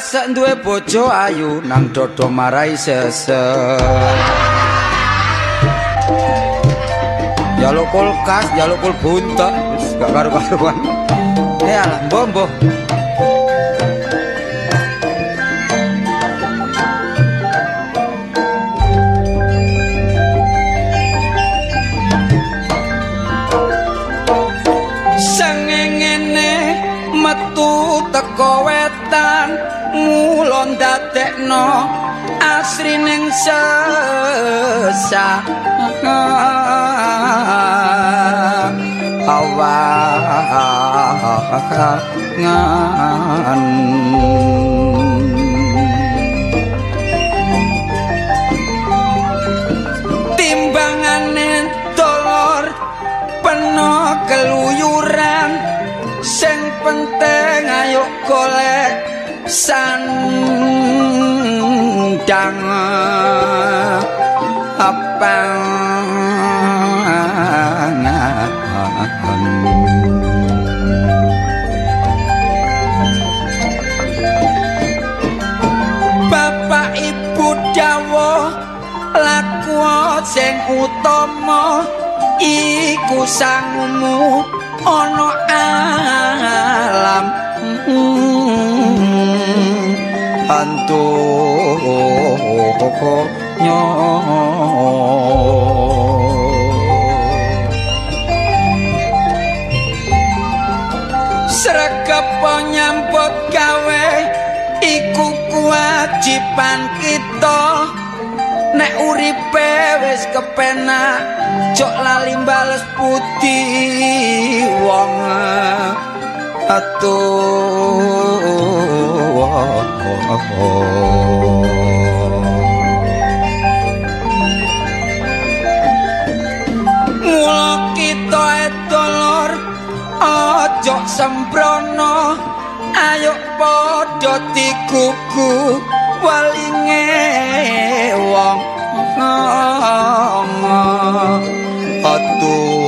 sesek duwe bojo ayu nang dodo marai sesek. Jaluk kulkas, jaluk kul buntek, wis gak karu-karuan. Ya lah, mbah-mbah. Sengengene metu teko wetan mula ndadekno asrining sesah awangan. Timbangane dolor peno keluyuran, sing penting ayo golek sandang apangan. Bapak ibu dawuh laku sing utama iku sangumu ana alam antunya. Sregep nyambut gawe iku kewajiban kita. Nek uripe wis kepenak jok lali bales budi wong atuh. Mula kita edolor ojo sembrono, ayo padha digugu walinge wong atuh.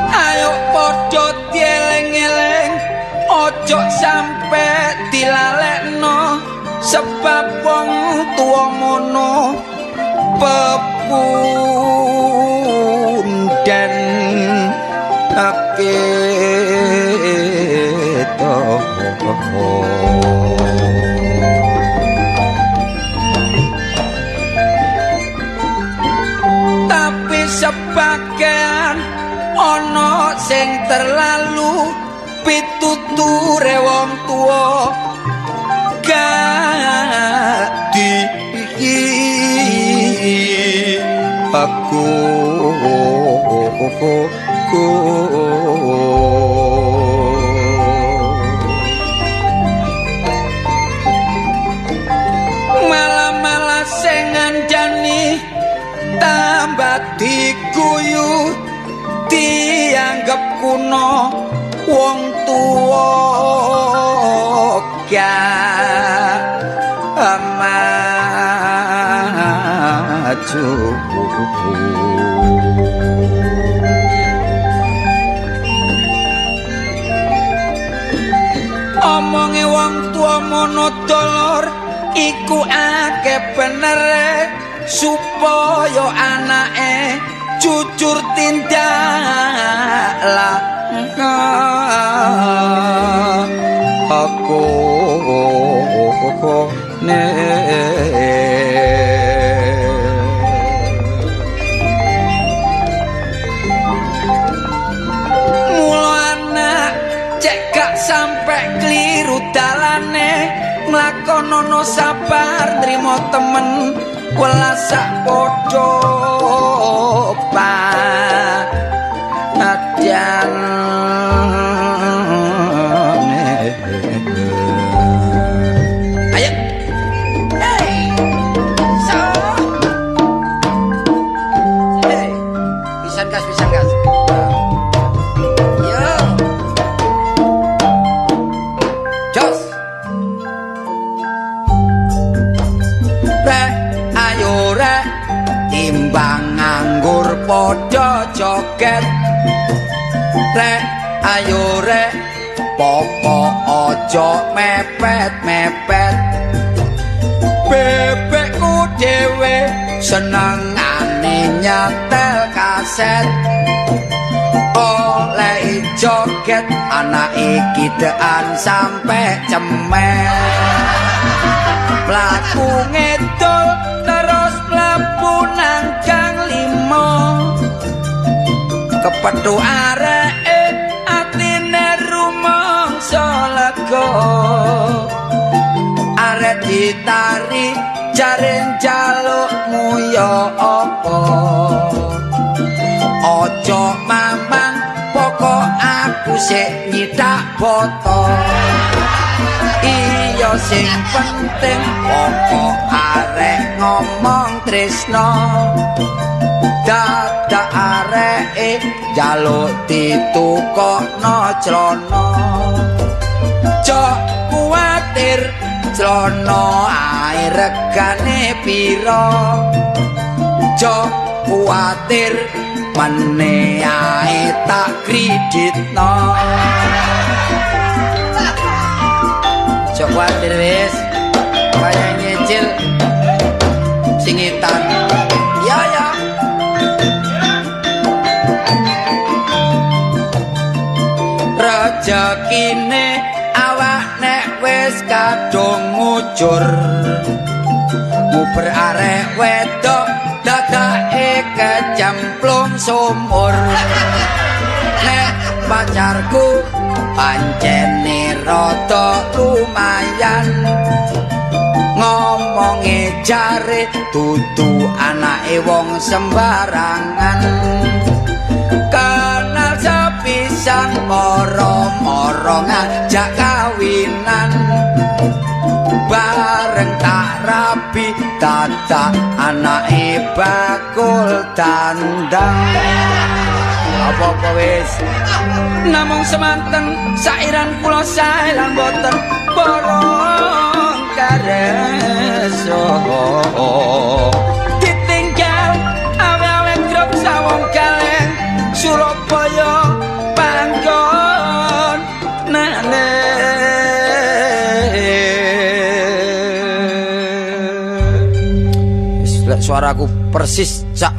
Ayo padha dieling-eling ojo sampe dilalekno, sebab wong tuwa mono pepunden kita. Tapi sebagian ana sing terlalu pituture wong tuwa gak di aku. Malah-malah sing ngandani tambah diguyu, dianggep kuno wong tuwa gak maju. Omonge wong tuwa mono dolor iku akeh benere, supaya anake jujur tindak lah. Aku ne mula anak cek gak sampe kliru dalane, nglakonono sabar nrimo temen welas sak padha padyan. Ayo. Hey. So. Hey. Pisan gas, pisan gas. Yo. Jos. Rek, ayo rek, timbang joget. Rek ayo rek, pokok ojo mepet-mepet. Bebekku dhewe senengane nyetel kaset. Oleh joget anake kidean sampe cemet. Mlaku ngedol terus mlebu nang gang limo. Kepethuk areke atine rumangsa lega. Arek ditari jare njalukmu ya apa. Aja mamang pokok aku sik nyitak boto. Iya sing penting pokok arek ngomong tresno. Dadak areke njaluk ditukokno clana. Jok kuwatir clana ae regane pira. Jok kuwatir mene ae tak kreditno. Jok kuwatir wis kaya nyicil singitan. Ya ya. Rejekine awak nek wis kadung ngucur. Nguber arek wedok dadake kecemplung sumur. Nek pacarku pancene rada lumayan. Ngomonge jare dudu anake wong sembarangan. Kenal sepisan moro-moro ngajak kawinan. Bareng tak rabi dadak anake bakul dandang. Apa-apa wis. Namung semanten sairan kula sae lan boten borong kareso. Ditinggal awe-awe grup sawong kaleng Surabaya panggon nane. Lek suaraku persis Cak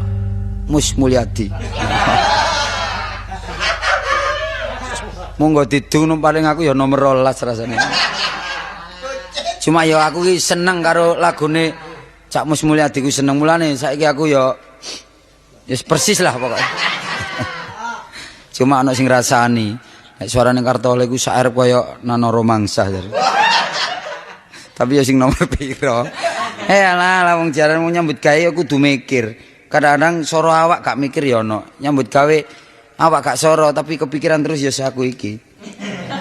Mus Mulyadi. Monggo didung paling aku ya nomor 12 rasane. Cuma ya aku ki seneng karo lagune Cak Mus Mulyadi ku seneng, mulane saiki aku ya ya persis lah pokoknya. Cuma ana sing ngrasani nek suarane Kartolo iku sak arep kaya Nano Romangsah jare. Tapi ya sing nomor pira. Alah lah wong jaran nyambut gawe ya kudu mikir. Kadang-kadang soro awak gak mikir ya ono. Nyambut gawe awak gak soro tapi kepikiran terus ya aku iki.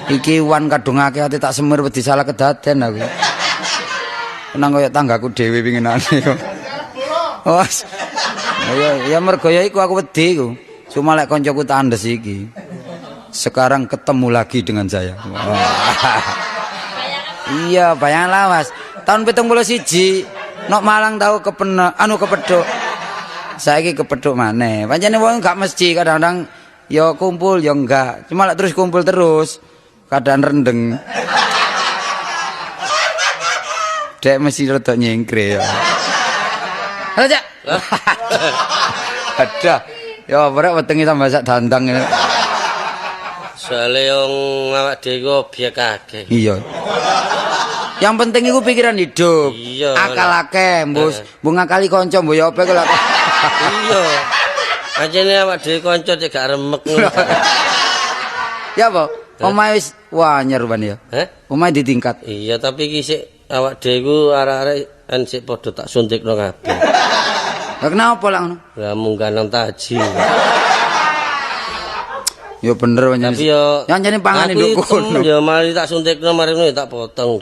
Iki wan kadung akeh ate tak semir wedi salah kedaden aku. Nang kaya tanggaku dhewe pinginane kok. Wes. Ya ya mergo ya iku aku wedi iku. Cuma lek koncoku tandes iki. Sekarang ketemu lagi dengan saya. Iya, bayangan lawas. Tahun 71 nok Malang tau kepena anu kepethuk. Saiki kepethuk maneh. Pancene wong gak mesti kadang-kadang ya kumpul ya enggak. Cuma lek terus kumpul terus keadaan rendeng. Dek mesti rada nyengkre ya. Halo, Cak. Ada. Ya ora wetenge tambah sak dandang. Soale wong awak dhewe objek akeh. Iya. Yang penting iku pikiran hidup. Iya. Akal akeh, mbus, mbok ngakali kanca mbok ya apa iku lak. Iya. Pancene awak dhewe kanca cek gak remek ngono. Ya apa? Omahe wis wanyar ban ya. Heh? Omahe ditingkat. Iya, tapi iki sik awak dhewe iku arek-arek kan sik padha tak suntikno kabeh. Lah kenapa lak ngono? Lah munggah nang taji. Ya bener pancen. Tapi ya pancene pangane nduk kono. Ya mari tak suntikno mari ngono ya tak potong.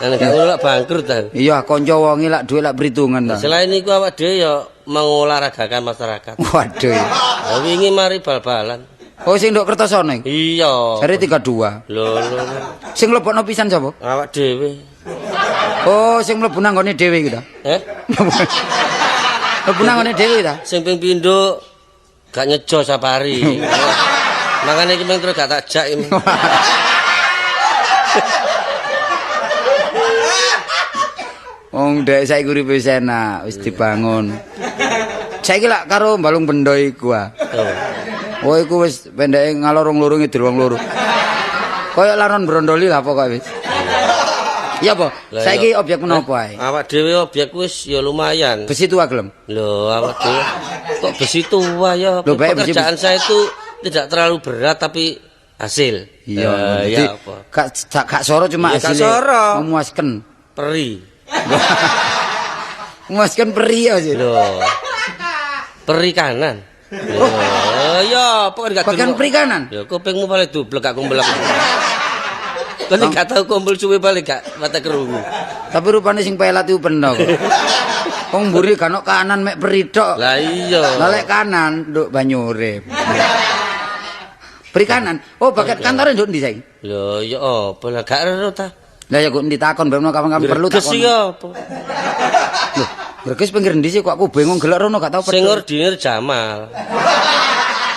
Nek gak ngono lak bangkrut ta. Iya, kanca wonge lak dhuwit lak perhitungan ta. Selain iku awak dhewe ya mengolahragakan masyarakat. Waduh. Lah wingi mari bal-balan. Oh sing nduk Kertosono iku? Iya. Jare 32. Lho lho. Sing mlebokno pisan sapa? Awak dhewe. Oh, sing mlebu nang nggone dhewe iku ta? Eh? Mlebu nang nggone dhewe ta? Sing ping pindho Gak nyejo sapari. Makane iki meng terus gak tak jak iki. Wong dhek saiki uripe wis enak, wis dibangun. Saiki lak karo Balung Bendo iku ah. Oh iku wis pendeke ngalor wong loro ngidul wong loro. Kaya laron brondoli lah pokoke wis. Iya apa? Saiki objek menapa ae? Awak dhewe objek wis ya lumayan. Besi tua gelem. Lho, awak dhewe kok besi tua ya. Lho, pekerjaan saya itu tidak terlalu berat tapi hasil. Iya, ya apa? Gak soro cuma hasil. Memuaskan. Peri. Memuaskan peri ya sih. Lho. Peri kanan. Lho, ya apa gak bagian peri kanan? Ya kupingmu paling dublek gak kumpul. Kon gak tau kumpul suwe balik gak mata kerungu. Tapi rupane sing pelat iku peno kok. Wong mburi gak ono kanan mek peri tok. Lah iya. Lah lek kanan nduk banyu urip. Peri kanan. Oh, bagian kantore nduk ndi saiki? Lho ya apa lah gak ero ta. Lah ya kok ndi takon ben kapan-kapan perlu takon. Greges ya apa? Lho, Greges pinggir ndi sih kok aku bingung gelek rono gak tau. Sing ordinir Jamal.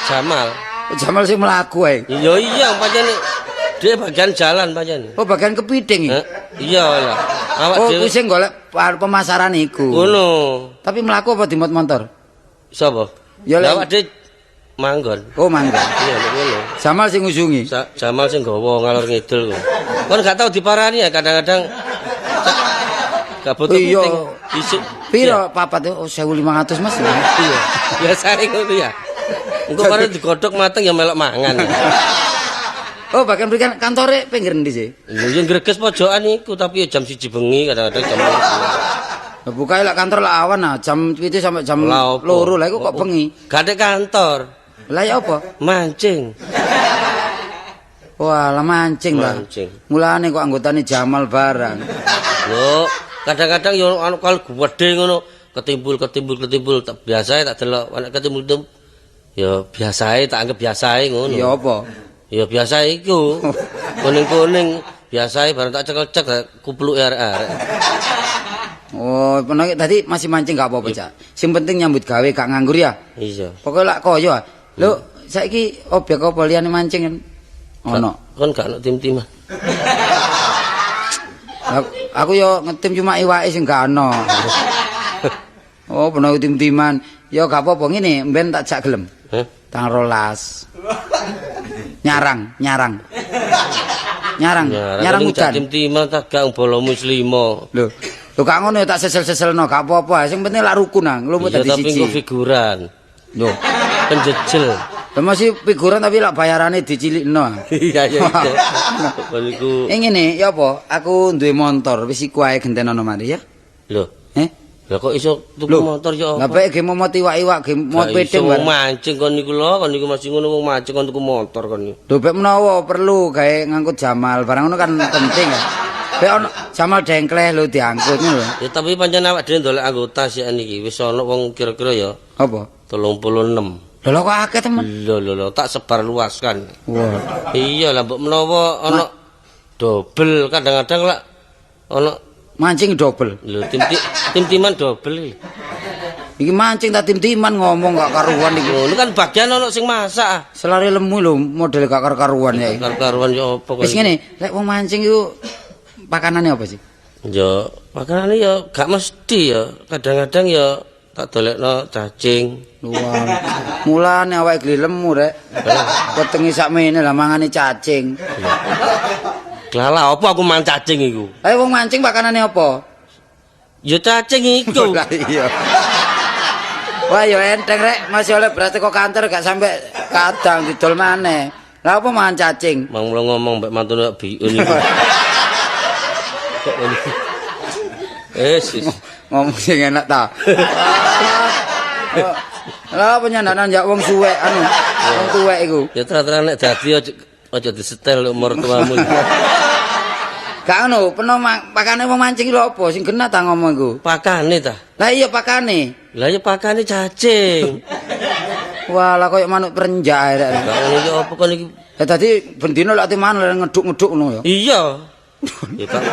Jamal. Jamal sing mlaku ae. Iya iya pancen dia bagian jalan pancen. Oh, bagian kepiting iki. Iya lah. Awak oh, dhewe sing golek pemasaran iku. Ngono. Tapi mlaku apa dimot motor? Sapa? Ya awak dhewe manggon. Oh, manggon. Iya, ngono. Jamal sing ngusungi. Jamal sing gawa ngalor ngidul. Kon gak tau diparani ya kadang-kadang. Gak butuh piting. Isuk piro papat oh 1500 Mas. Iya. Biasane ngono ya. Engko karo digodhog mateng ya melok mangan. Oh, bagian berikan kantore pinggir ndi sih? Lho ya Greges pojokan iku tapi ya jam 1 bengi kadang-kadang jam 2. Lah bukae lek kantor lek awan nah jam 7 sampai jam 2 lah iku kok bengi. Gak ada kantor. Lah ya apa? Mancing. Wah, lah mancing lah. Mulane kok anggotane Jamal barang. Lho, kadang-kadang yo anu kal gedhe ngono, ketimbul tak biasae tak delok, nek ketimbul ya biasae tak anggap biasae ngono. Ya apa? Ya biasa iku. Kuning-kuning biasae bareng tak cekel-cek kupluke arek-arek. Oh, penak tadi masih mancing gak apa-apa, Cak. Sing penting nyambut gawe gak nganggur ya. Iya. Pokoke lak kaya. Lho, saiki objek apa liyane mancing kan? Ono. Kon gak ono tim-timan. Aku yo ngetim cuma iwake sing gak ono. Oh, penak tim-timan. Ya gak apa-apa ngene, mben tak jak gelem. Heh. Tang 12. Nyarang udan. Tim-timan tak gak bolomu wis 5. Lho, lho gak ngono ya tak sesel-seselno, gak apa-apa. Sing penting lak rukun nang, lumut dadi siji. Tapi siji. Tapi figuran. Lho, penjejel. Lah masih figuran tapi lak bayarane dicilikno. Iya iya. Kon iku. Ngene, ya apa? Aku duwe motor, wis iku ae gentenono mari ya. Lho. Heh? Lah kok iso tuku motor ya apa? Lah bae ge momot iwak-iwak ge mot piting bareng. Mancing kon niku lho, kon niku masih ngono wong mancing kon tuku motor kon niku. Lho bek menawa perlu gawe ngangkut Jamal, barang ngono kan penting ya. Bek ono Jamal dengkleh lho diangkut ngono lho. Ya tapi pancen awak dhewe ndolek anggota sik niki wis ono wong kira-kira ya. Apa? 36. Lho kok akeh temen. Lho lho lho tak sebar luaskan. Wah. Iya lah mbok menawa ono dobel kadang-kadang lak ono mancing dobel. Lho tim-timan dobel iki. Iki mancing ta tim-timan ngomong gak karuan iki. Lho kan bagian ono sing masak. Selare lemu lho model gak karuan ya. Karuan ya apa kok. Wis ngene, lek wong mancing iku pakanane apa sih? Ya, pakanane ya gak mesti ya. Kadang-kadang ya tak dolekno cacing. Wah. Mulane awake geli lemu rek. Wetenge sakmene lah mangane cacing. Lah apa aku mangan cacing iku? Ayo wong mancing pakanane apa? Ya cacing iku. Lah iya. Wah ya enteng rek, masih oleh beras teko kantor gak sampe kadang didol maneh. Lah apa mangan cacing? Mang mulo ngomong mbek mantune kok biun iku. Kok ngono. Ngomong sing enak ta. Lah apa nyandanan jak wong suwek anu, wong tuwek iku. Ya terang-terang nek dadi aja disetel mertuamu. Gak ngono, peno pakane wong mancing lho apa sing genah ta ngomong iku? Pakane ta? Lah iya pakane. Lah iya pakane cacing. Wah, lah koyo manuk perenjak ae rek. Gak ngono iki apa kon iki? Lah dadi bendina lak manuk ngeduk-ngeduk ngono ya. Iya. Ya gak.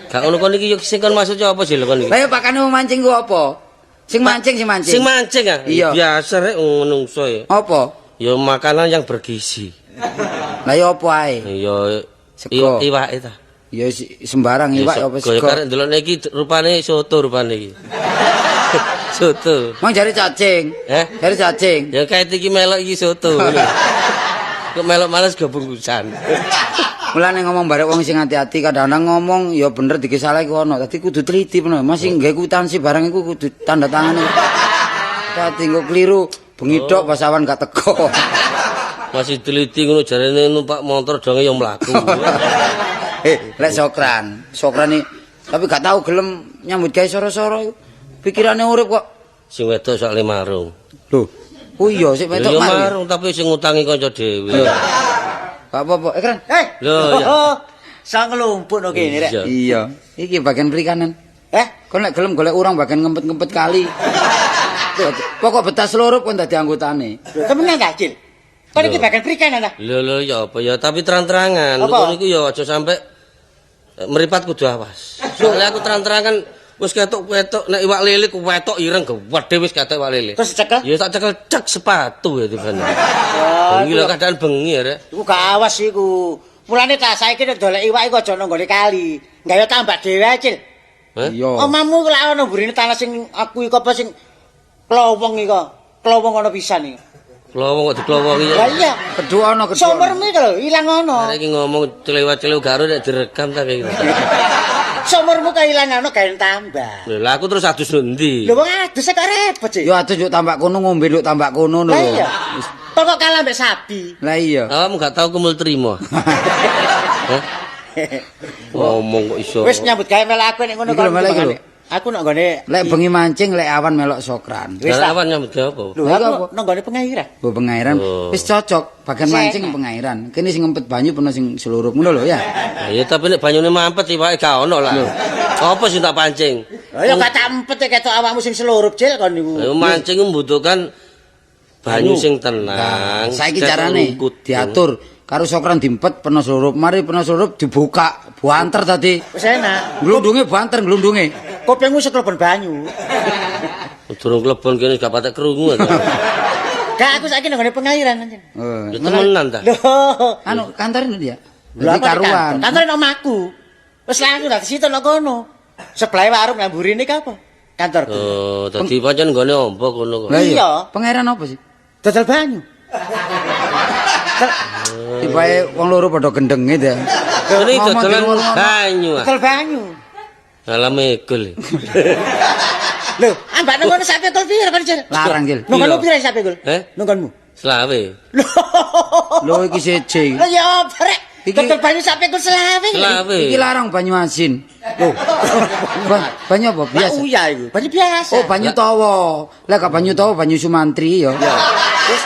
Gak ngono kon iki yo sing kon maksud apa sih lho kon iki? Lah iya pakane wong mancing ku apa? Sing mancing, sing mancing. Sing mancing ah. Iya. Biasa rek menungso ya. Apa? Ya makanan yang bergizi. Lah ya apa ae? Ya Sego. Iwake ta. Ya sembarang iwak ya apa sego. Ya sego. karek ndelokne iki rupane soto rupane iki. Soto. Mang jare cacing. Eh? Jare cacing. Ya kaet iki melok iki soto. Kok melok males go bungkusan. Mulane ngomong barek wong sing ati-ati kadang-kadang ngomong ya bener dike salah iku ono. Dadi kudu teliti peno. Masih nggawe kwitansi barang iku kudu tanda tangan. Dadi engko keliru bengi tok pas awan gak teko. Masih teliti ngono jarene numpak motor donge ya mlaku. Lek Sokran, Sokran iki tapi gak tau gelem nyambut gawe soro-soro iku. Pikirane urip kok. Sing wedok soalé marung. Lho. Oh iya, sik wedok Ya marung. marung tapi sing ngutangi kanca dhewe. Gak apa-apa. Keren. Hei. Lho, ya. Sang nglumpuk no kene rek. Iya. Iya. Iki bagian perikanan. Eh, Kon lek gelem golek urang bagian ngempet-ngempet kali. Pokok betas loro kon dadi anggotane. Lho, temenan ta, Cil? Kon iki bagian perikanan ta? Lho lho ya apa ya tapi terang-terangan. Apa? Ngono iku ya aja sampe meripat kudu awas. Soalnya aku terang-terangan wis ketok-ketok nek iwak lele ku wetok ireng gedhe wis ketok iwak lele. Terus cekel? Ya tak cekel cek sepatu ya tiban. Wah, Bengi lho keadaan bengi ya rek. Iku gak awas iku. Mulane ta saiki nek dolek iwak iku aja nang nggone kali. Gawe tambak dhewe ae, Cil. Heh? Iya. Omamu iku lak ono mburine tanah sing aku iku apa sing klowong iku. Klowong ono pisan iki. Klowong kok diklowongi ya. Lah iya. Kedua ono kedua. Sumurmu iku lho ilang ono. Arek iki ngomong celewa-celew garo nek direkam ta kayak gitu. Sumurmu kae ilang ono gawe tambah. Lho lah aku terus adus ndi? Lho wong adus kok repot sih. Ya adus yo tambak kono ngombe nduk tambak kono lho. Lah iya. Kok kalah mbek sapi. Lah iya. Awakmu gak tau kumul trimo. Hah? Ngomong kok iso. Wis nyambut gawe melok aku nek ngono Iku lho, melok iku lho. Aku nek nggone Lek bengi mancing lek awan melok Sokran. Wis Lah ta. awan nyambut gawe apa? Lho Lah, aku apa? nang nggone pengairan. Mbok pengairan Oh. wis cocok bagian mancing pengairan. Kene sing ngempet banyu peno sing seluruh ngono lho ya. Lah ya tapi nek banyune mampet iwake gak ono lah. Apa sing tak pancing? Lah ya gak tak empet ketok awakmu sing selurup Cil kon niku. Lah mancing ku membutuhkan banyu sing tenang. Saiki cetek carane rungkut. diatur karo Sokran diempet peno selurup, mari peno selurup dibuka banter tadi. Wis enak. Glundunge banter glundunge. Kupingmu seklebon banyu. Durung klebon kene gak patek krungu ta. Gak aku saiki nang nggone pengairan anjen. Oh, Ya temenan ta. Lho. Anu kantore ndi ya? Lho Dadi karuan. Kantore nang omahku. Wis langsung dadi situ nang kono. Sebelahe warung nang mburine ki apa? Kantorku. Oh, dadi pancen nggone ombo kono kok. Lah iya. Iya. Pengairan apa sih? Dodol banyu. Tibae wong loro padha gendenge ta. Ini Ngomong dodolan dirungokno. banyu. ah. Dodol banyu. Alah megul. Lho, ambak nang kono sak pikul piro kon, Cil? Larang, Cil. Nang kono Piro? piro sak pikul? Eh? Nang konmu. Selawe. Lho. Lho iki seje. Lho ya apa rek? Iki- Dodol banyu sak pikul selawe. Selawe. Iki larang banyu asin. Lho. Banyu apa Biasa. biasa? Uya iku. Banyu biasa. Oh, banyu tawa. Lah gak banyu tawa banyu Sumantri ya. Wis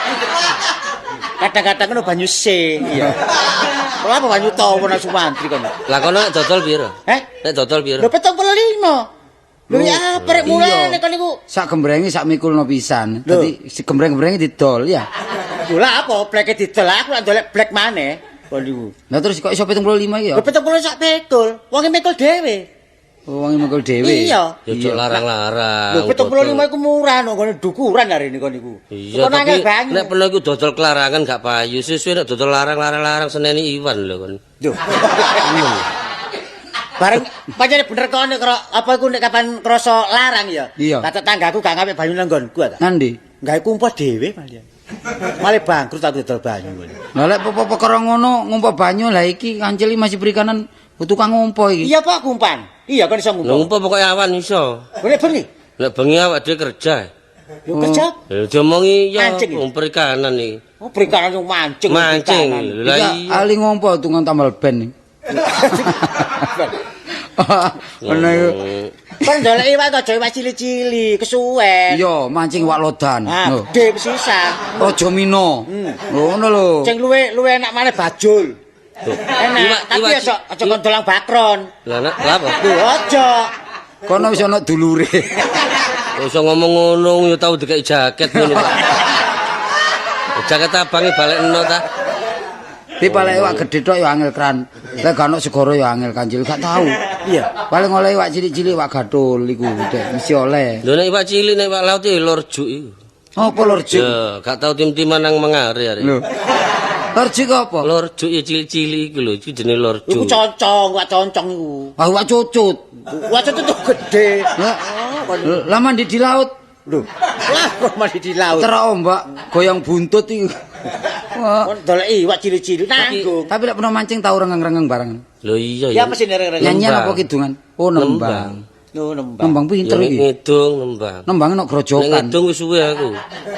kadang-kadang ngono banyu C. Iya. Ora apa banyu tawa nang Sumantri kono. Lah kono nek dodol piro? Eh? Nek dodol piro? Lho 75. Lho ya apa rek mulane kon niku. Sak gembrenge sak mikulno pisan. Lho. Dadi gembreng-gembrenge didol ya. Lho lah apa bleke didol aku lak ndolek blek maneh kon niku. Lah terus kok iso 75 iki ya? Lho 70 sak pikul. Wonge mikul dhewe. Oh, wong mikul dhewe. Iya. Ya ojo larang-larang. Lho 75 iku murah nang ngene dukuran hari ini kon niku. Iya, Kon tapi angel banyu. nek peno iku dodol kelarangan gak payu. Suwe-suwe nek dodol larang-larang-larang seneni Iwan lho kon. Lho. Bareng pancen bener kok nek apa iku nek kapan krasa larang ya. Iya. Kata tanggaku gak ngapik banyu nang nggonku ta. Nandi? Gawe kumpul dhewe malian. Malah bangkrut aku dodol banyu kon. Lah lek apa perkara ngono ngumpa banyu lah iki kancil masih perikanan tukang ngumpa iki. Iya apa kumpan? Iya kon iso Lho ngumpul. ngumpul pokoke awan iso. Boleh bengi. Nek bengi awak dhewe kerja. Yo kerja. Lho diomongi ya Mancing. wong perikanan iki. Oh perikanan yo mancing. Mancing. perikanan. Lah Iki iya. ahli ngumpa tukang tambal ben. Ngono iku. Kon ndolek iwak kok aja iwak cilik-cilik, kesuwen. Iya, mancing wak lodan. Ah, Lho. gede sisan. Aja mino. Ngono lho. Sing luwe luwe enak maneh bajul. Enak, Iwak- tapi iwak- aja aja kon dolang bakron. Lah nek lah apa? Lho aja. Kono wis ana dulure. Kok iso ngomong ngono ya tau dikeki jaket ngono Pak. Jaket abange balekno ta. Dipalek iwak gedhe tok ya angel kran. Lek gak ono segara ya angel kancil, gak tau. Iya. Paling oleh iwak cilik-cilik, iwak gathul iku, Dek, mesti oleh. Lho nek iwak cilik nek iwak laut ya lorjuk iku. Apa lorjuk? Ya, gak tau tim-timan nang mengare arek. Lho. Lorjuk apa? Lorjuk ya cilik-cilik iku lho, iku jenenge lorjuk. Iku concong, iwak concong iku. Ah, iwak cucut. Iwak cucut tuh gede. Lah, lah mandi di laut. Lho, lah kok mandi di laut. Terak ombak, goyang buntut iku. Wah. Kon doleki iwak cilik-cilik nanggung. Tapi lek pernah mancing tau rengeng-rengeng barang. Lho iya Ya apa sih rengeng-rengeng? Nyanyian Nembang. apa kidungan? Oh, nembang. Lho nembang. Nembang pinter Ya iki. ngidung nembang. Nembange nok Nek grojokan. ngidung wis suwe aku.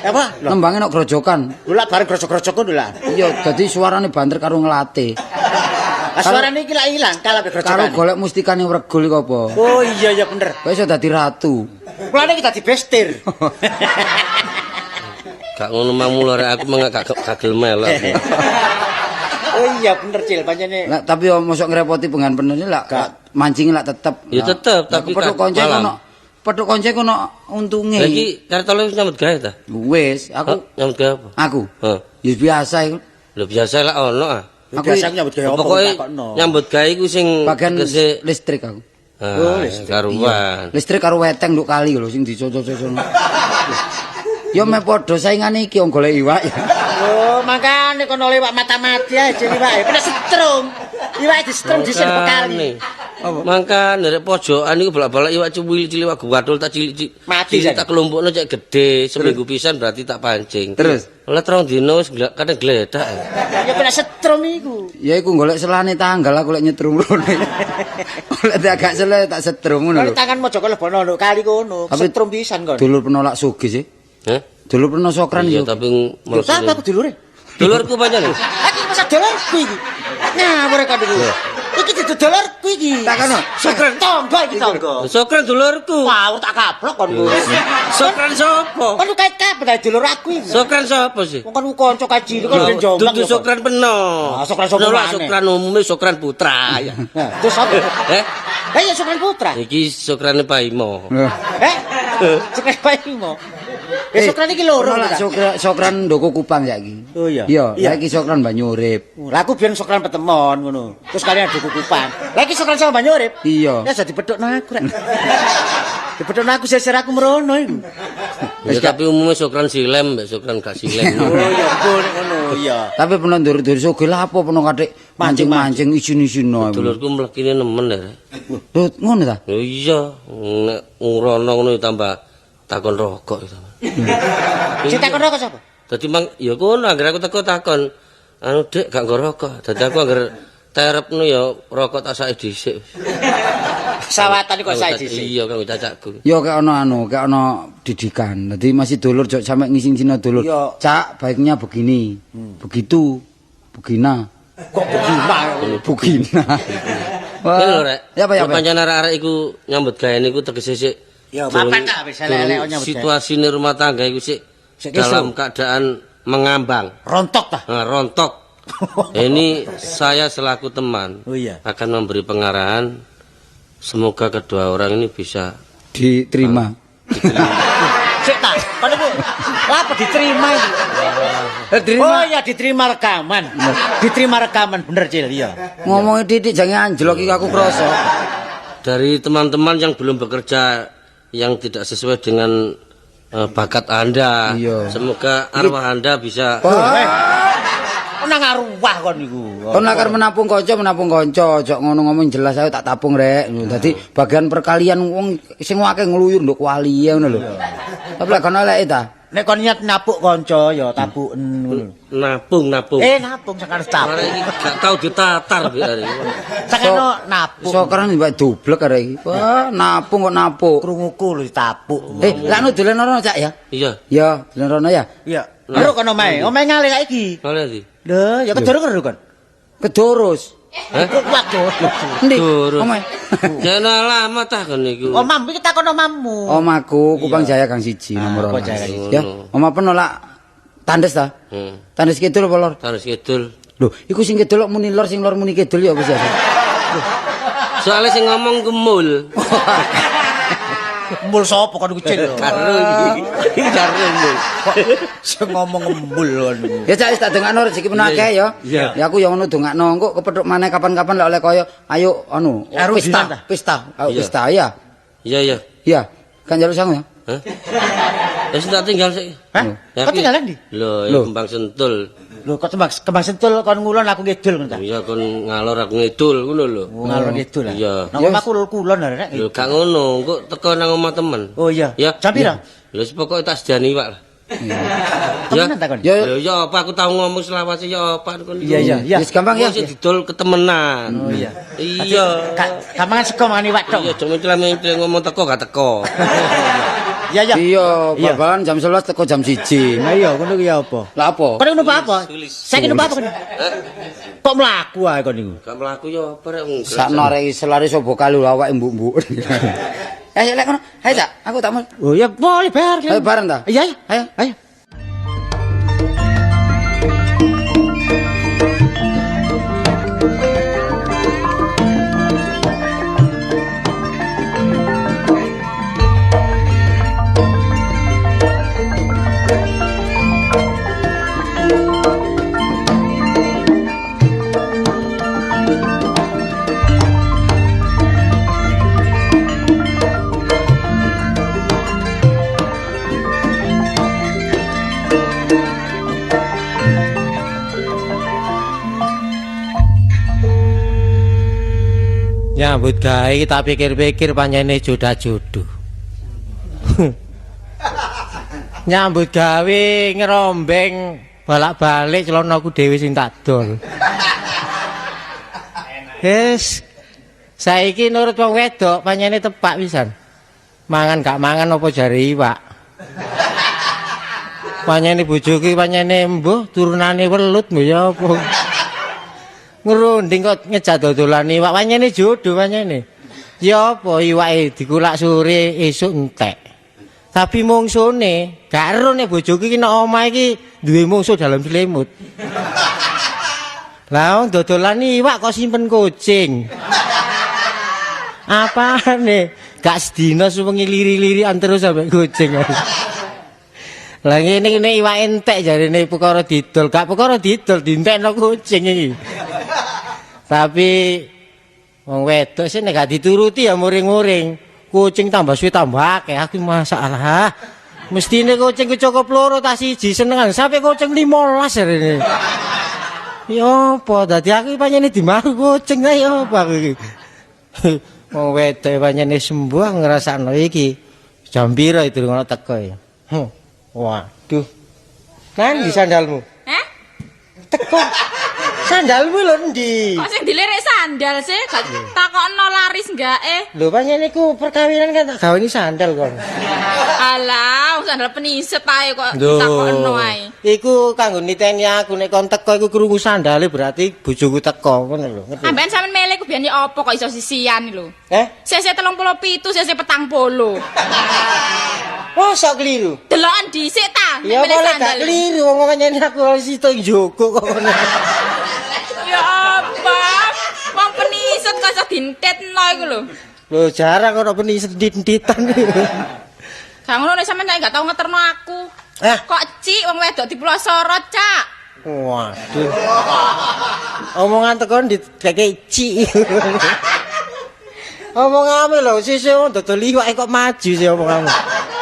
Apa? Lho, Nembange nok grojokan. lho lak bareng grojok-grojok ngono lah. Iya, dadi suarane banter karo ngelate. Lah suarane iki lak ilang kalah be Karo grojokan. golek mustikane wregul iku apa? Oh iya iya bener. Kok iso dadi ratu. Mulane iki dadi bestir. Gak ngono mang mula rek aku mengak gak gelem melok. Oh iya bener Cil, pancene. Lah tapi yo mosok ngrepoti pengan pener lah mancing lah tetep. Ya tetep, tapi petuk kan konco malam. ono. Petuk konco ono untunge. Lah iki Kartolo wis nyambut gawe ta? Wis, aku Hah? Nyambut gawe apa? aku. Hah. Ya biasa iku. Lho biasa lah ono ah. Aku biasa nyambut gawe apa Pokoke takokno. nyambut gawe iku sing Bagian tegese listrik aku. Ah, karuan. Listrik karo weteng nduk kali lho sing dicocok-cocok. Ya meh padha saingane iki wong golek iwak ya. Oh, makane kono lewat mata-mati ae jenenge iwake. Kena setrum. Iwake disetrum dhisik kali. Mangkane rek pojokan iku bolak-balik iwak cilik-cilik iwak guwadul tak cilik-cilik. Mati cilik jan. tak kelompokno cek gede, seminggu pisan berarti tak pancing. Terus? Oleh 3 dino wis kadang gledak. Ya kena setrum iku. Ya iku golek selane tanggal aku lek nyetrum rene. Oleh tak gak sele tak setrum ngono Kalau lho. tangan mojo lebono nduk kali kono, Tapi setrum pisan kon. Dulur penolak sugih sih. Hah? Dulur pernah sokran Iya, yo. tapi Lho, sapa aku dulure? Dulurku pancen. Aku masa dulurku iki. Ngawur kon iku. Iki dudu dulurku iki. Tak kono. Sokran tangga iki tangga. Sokran dulurku. Wah, tak kaplok kon ku. Sokran sapa? Kon kait kabeh gawe dulur aku iki. Sokran sapa sih? Wong kon kanca kae cilik kon ben Jombang. Dudu ya, kon. sokran peno. Ah, sokran sapa Penolak maneh? Sokran umume sokran putra ya. Nah, terus apa? Eh, Eh ya Sokran Putra. iki sokrane Paimo. Loh. Eh? Sokran Paimo. Eh Sokran iki loro. Penolak ta? sokran ndoko Kupang saiki. Oh, iya. Iya, Iya. saiki sokran Banyurip. Lah aku biyen Sokran petemon ngono. Terus kalian ada Kupang. Lah iki Sokran sama Banyurip. Iya. Ya jadi bedhokno aku rek. Dibedhokno aku seser aku merono iku. Ya, tapi umumnya sokran silem, mbek sokran gak silem. Oh iya mbok nek ngono iya. Tapi pernah ndur-ndur sugih lah apa pernah katik mancing-mancing isin-isin. Dulurku mlekine nemen ya. Rek. Lho ngono ta? Ya iya, nek ngrono ngono ya tambah takon rokok ya tambah. Sing takon rokok sapa? Dadi mang ya kono anggere aku teko takon, anu Dik gak nggo rokok. Dadi aku anggere terepno ya rokok tak saiki dhisik. Sawatan kok sae dhisik. Iya kanggo cacakku. Ya kayak ono anu, kayak ono didikan. Dadi masih dulur jok sampe ngising-ngising dulur. Iya. Cak, baiknya begini. Begitu. Begina. Kok begina? Begina. Wah. Ini lho rek. Ya apa ya apa? Pancen arek-arek iku nyambut gawe niku tegese sik. Ya, mapan tak wis elek-elek nyambut gawe. Situasine rumah tangga iku sik Sik dalam kisruh. keadaan mengambang. Rontok ta? Nah, rontok. Ini saya selaku teman Oh, iya. akan memberi pengarahan. Semoga kedua orang ini bisa Diterima. Sik ta, kon iku lha apa diterima iki? Diterima. Oh iya diterima rekaman. Diterima rekaman bener Cil, iya. Ngomongnya titik jangan anjlok iki aku krasa. dari teman-teman yang belum bekerja yang tidak sesuai dengan bakat Anda. Iya. Semoga arwah Anda bisa Wah. Kok nang arwah kon iku. Kon lakar menapung kanca, menapung kanca, ojo ngono ngomong jelas ae tak tapung rek. Dadi bagian perkalian wong sing akeh ngluyur nduk wali ngono lho. Tapi lek kono eleke ta. Nek kon niat napuk kanca ya tapuken ngono. nabung nabung. Napung sakane tapuk. Arek iki gak tau ditatar bi arek. Sakano napuk. Sokran mbak dublek arek iki. Wah, napung kok napuk. Krunguku lho ditapuk. Lak nu dolen rono Cak ya? Iya. Ya, dolen rono ya. Iya. Lho kono omahe, omahe ngalih saiki. Kale ndi? Lho, ya kedoro-kedoro kon. Kedurus. Hah? Kok waduh. Endi? Durus. Omahe. Jangan alamat ah kon niku. Omam iki takon omammu. Omaku Kupang Jaya Gang 1 nomor Kupang Jaya 12. Gang Ya, omah penolak tandes ta? Hmm. Tandes kidul apa lor? Tandes kidul. Lho, iku sing kidul kok muni lor sing lor muni kidul ya apa sih? Soale sing ngomong kemul. Embul sapa kon kucing? Karo iki. Iki karo embul. Kok sing ngomong embul kon niku. Ya Cak wis tak dongakno rezeki peno akeh ya. Iya. Ya aku ya ngono dongakno engko kepethuk maneh kapan-kapan lek oleh kaya ayo anu pesta, pesta, ayo pesta ya. Iya iya. Iya, kan njaluk sangu ya. Hah? Wis tak tinggal sik. Hah? Kok tinggalan ndi? Lho, Kembang Sentul. Lho, kok Kembang Sentul kon ngulon aku ngidul ngono ta? Iya, kon ngalor aku ngidul ngono lho. Ngalor ngidul. Iya. Nang omahku kulon lho rek. Lho, gak ngono, engko teko nang omah temen. Oh iya. Ya. Jam pira? Lho, pokoke tak sediani iwak lah. Ya. Temenan ta kon? Ya. Lho, ya apa aku tau ngomong selawase ya apa kon. Iya iya iya. Wis gampang ya. Sing didol ketemenan. Oh iya. Iya. Gampang sego mangan iwak tok. Iya, cuma celah ngomong teko gak teko. Iya iya. Iya, bal-balan jam 11 teko jam 1. Lah iya, ngono ki ya apa? Lah apa? Kon numpak apa? Saiki numpak apa kon? Kok mlaku ae kon niku? Gak mlaku ya apa rek. Sakno arek selare sapa kalu awake mbuk-mbuk. Ayo lek kono. Ayo Cak, aku tak mau. Oh iya, boleh bar. Ayo bareng ta? Iya iya. Ayo. Ayo. Nyambut gawe tak pikir-pikir pancene jodah-jodoh. Nyambut gawe ngerombeng bolak-balik celanaku dhewe sing tak dol. Wis saiki nurut wong wedok pancene tepak pisan. Mangan gak mangan apa jare iwak. Pancene bojoku pancene mbuh turunane welut mbuh ya apa. Ngrunding kok ngejak dodolan iwak pancene jodoh pancene. Ya apa iwake dikulak sore esuk entek. Tapi mungsune gak ero nek bojoku iki nek omah iki duwe mungsuh dalam selimut. Lah wong dodolan iwak kok simpen kucing. Apane? Gak sedina suwengi liri-lirian terus sampe kucing. Lah ngene ngene iwak entek jarene perkara didol, gak perkara didol dientekno kucing iki. Tapi wong wedok sih nek gak dituruti ya muring-muring. Kucing tambah suwe tambah akeh, aku masalah. Mestine kucing ku cukup loro ta siji senengan sampe kucing 15 jarene. Ya apa dadi aku pancene dimaru kucing ta ya apa aku iki. Wong wedok pancene sembuh ngrasakno iki. Jam pira itu ngono teko ya. Waduh. Nang ndi sandalmu? Heh? Teko. Sandalmu lho endi? Kok sing dilirik sandal sih? Gak takokno laris enggak Lho pancen iku perkawinan kan tak gaweni sandal kon. Alah, sandal peniset ae kok takokno ae. Iku kanggo niteni aku nek kon teko iku krungu sandale berarti bojoku teko ngono lho. Ngerti? Amben sampean mele ku biyen apa kok iso sisian lho. Eh? Sese 37, sese 40. Oh, sok keliru. Deloken dhisik ta, Ya boleh gak keliru wong pancen aku situ njogo kok ngono. Ya apa? Wong peniset kok iso dintetno iku lho. Lho jarang ono peniset entit-entitan. Gak ngono nek sampean gak tau ngeterno aku. Eh? Kok cik wong wedok dipulosoro, Cak? Waduh. Omongan tekon dikekek cik. Omonganmu lho sisih wong dodol iwak kok maju sih omonganmu.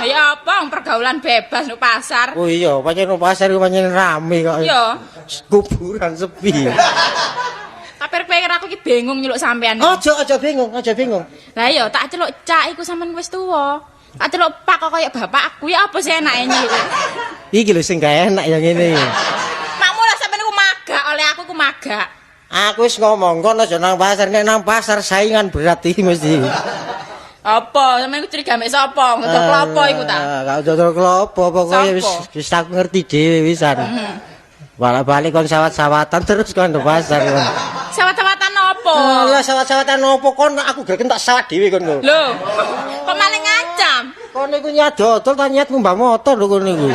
Ya apa wong pergaulan bebas nang pasar. Oh iya, pancen nang pasar iku pancen rame kok. Iya. Kuburan sepi. Tapi pikir aku iki bingung nyeluk sampean. Aja bingung, aja bingung. Lah iya, tak celuk Cak iku sampean wis tuwa. Tak celuk Pak kok kaya bapakku ya apa sih enake nyeluk. Iki lho sing gak enak ya ngene iki. Makmu lah sampean iku magak oleh aku iku magak. Aku wis ngomong kon aja nang pasar, nek nang pasar saingan berat iki mesti. Apa? Sampeyan iku curiga mek sapa? Ngedol klopo iku ta? Gak dodol klopo, pokoke wis wis aku ngerti dhewe wisan. Balik-balik kon sawat-sawatan terus kon nang pasar. Sawat-sawatan opo? Lah sawat-sawatan opo kon aku greken tak sawat dhewe kon kok. Lho, kok maling ngancam? Kon niku nyat dodol ta nyat ngumbah motor lho kon niku.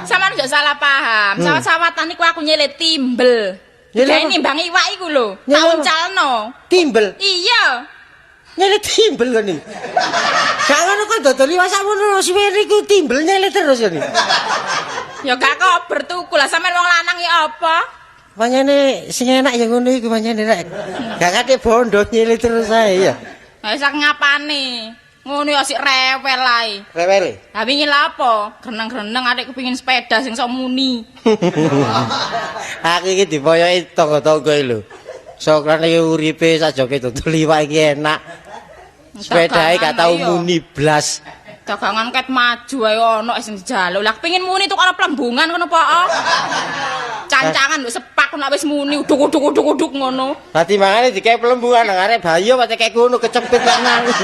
Sampeyan aja salah paham. Sawat-sawatan iku aku nyelip timbel. Nyelip Gawe apa? nimbang iwak iku lho, Nyelip tak apa? uncalno. Timbel. Iya. Nyele timbel kon iki. Gak ngono kok dodol iwak sakmono suwene iku timbel nyele terus kon iki. Ya gak kober tuku lah sampean wong lanang ya apa? Pancene sing enak ya ngono iku pancene rek. Gak kate bondo nyele terus ae ya. Lah wis ngapane? Ngono ya sik rewel ae. Rewele. Lah wingi lha apa? Greneng-greneng arek kepengin sepeda sing sok muni. Aku iki dipoyoki tangga-tangga iki lho. Sokran iki uripe sajoke dodol iwak iki enak. Sepedae gak tau muni blas. Dagangan ket maju ae ono sing dijaluk. Lah kepengin muni tuku ana plembungan ngono apa? Cancangan nduk sepak nek wis muni uduk-uduk-uduk-uduk ngono. Lah timbangane dikek plembungan nang arek bayi apa kek ngono kecepit lak nangis.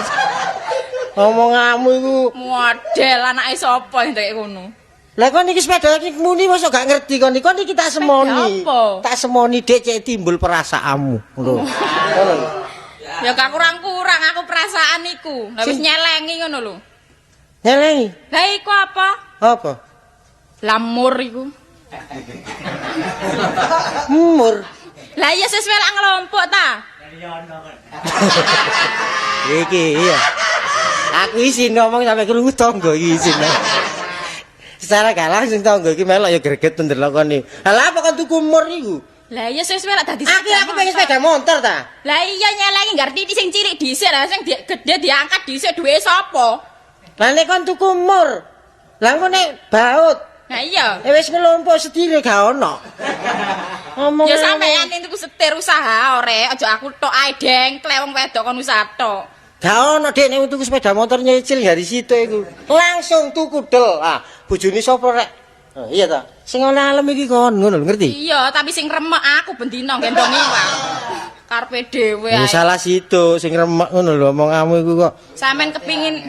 Omonganmu iku model anake sapa sing kaya ngono. Lah kon iki sepeda iki muni mosok gak ngerti kon iki. Kon iki tak semoni. Tak semoni Dik cek timbul perasaanmu. Ngono. Ngono lho. Ya gak kurang-kurang aku perasaan iku. Lah wis nyelengi ngono lho. Nyelengi? Lah iku apa? Apa? Lamur iku. Mur. Lah iya sesuai lak ngelompok ta? Iki iya. Aku isin ngomong sampe krungu tangga iki isin. Secara gak langsung tangga iki melok ya greget ndelok kon iki. Lah apa kon tuku mur iku? Lah iya sesuai lak dadi Aku pengen sepeda motor ta. Lah iya nyelengi ngarti sing cilik dhisik lah sing gede diangkat dhisik duwe sapa? Lah nek kon tuku mur. Lah engko nek baut. Lah iya. Wis ngelompok setire gak ono. Ngomong ya sampean tuku setir usaha ore, aja aku tok ae dengkle wong wedok kon usaha tok. Gak ono Dik nek tuku sepeda motor nyicil dari situ iku. Langsung tuku del. Ah, bojone sapa rek? Oh, iya ta. Sing oleh alem iki kon ngono lho, ngerti? Iya, tapi sing remek aku bendina gendong iwak. Karepe dhewe Ya ae. salah situ sing remek ngono lho omonganmu iku kok. Sampean kepingin.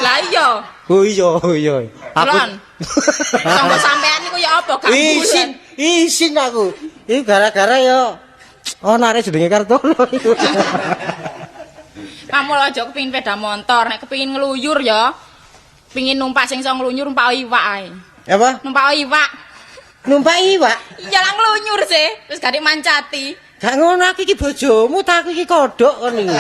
Lah iya. Oh iya, oh iya. Aku tangga sampean niku ya apa gak isin, isin aku. Iku gara-gara ya ono arek jenenge Kartono iku. Kamu aja kepingin sepeda motor, nek kepingin ngluyur ya. Pingin numpak sing iso ngluyur numpak iwak ae. Apa? Numpak iwak. Numpak iwak? Iya lah ngluyur sih, terus gak mancati. Gak ngono aku iki bojomu ta aku iki kodhok kon iki.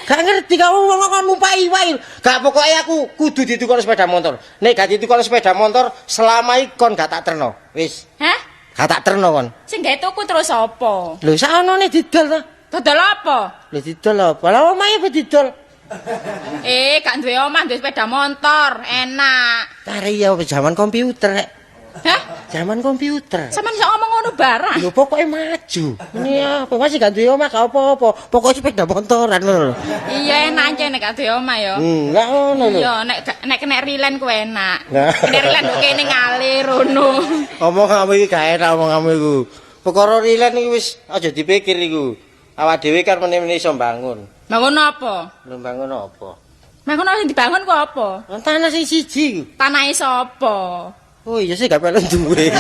Gak ngerti kamu wong kok numpak iwak iki. Gak pokoke aku kudu ditukokno sepeda motor. Nek gak ditukokno sepeda motor selama iki kon gak tak terno. Wis. Hah? Gak tak terno kon. Sing gawe tuku terus apa? Lho sakonone didol ta? Dodol apa? Lho didol apa? Lah omahe apa didol? Gak duwe omah, duwe sepeda motor, enak. Tare ya zaman komputer rek. Hah? Zaman komputer. Sampeyan iso ngomong ngono barang. Lho pokoke maju. Ini apa masih gak duwe omah gak apa-apa. Pokoke sepeda motoran ngono lho. Iya enak aja nek gak duwe omah ya. Lah ngono lho. Iya nek kena rilen ku enak. Nah. Kena rilen kok kene ngalir ngono. Omonganmu iki gak enak omonganmu iku. Perkara rilen iki wis aja dipikir iku. Awak dhewe kan meneh-meneh iso mbangun. Bangun apa? Lho mbangun apa? Bangun sing dibangun ku apa? Tanah sing siji iku. Tanahe sapa? Oh iya sih gak perlu duwe.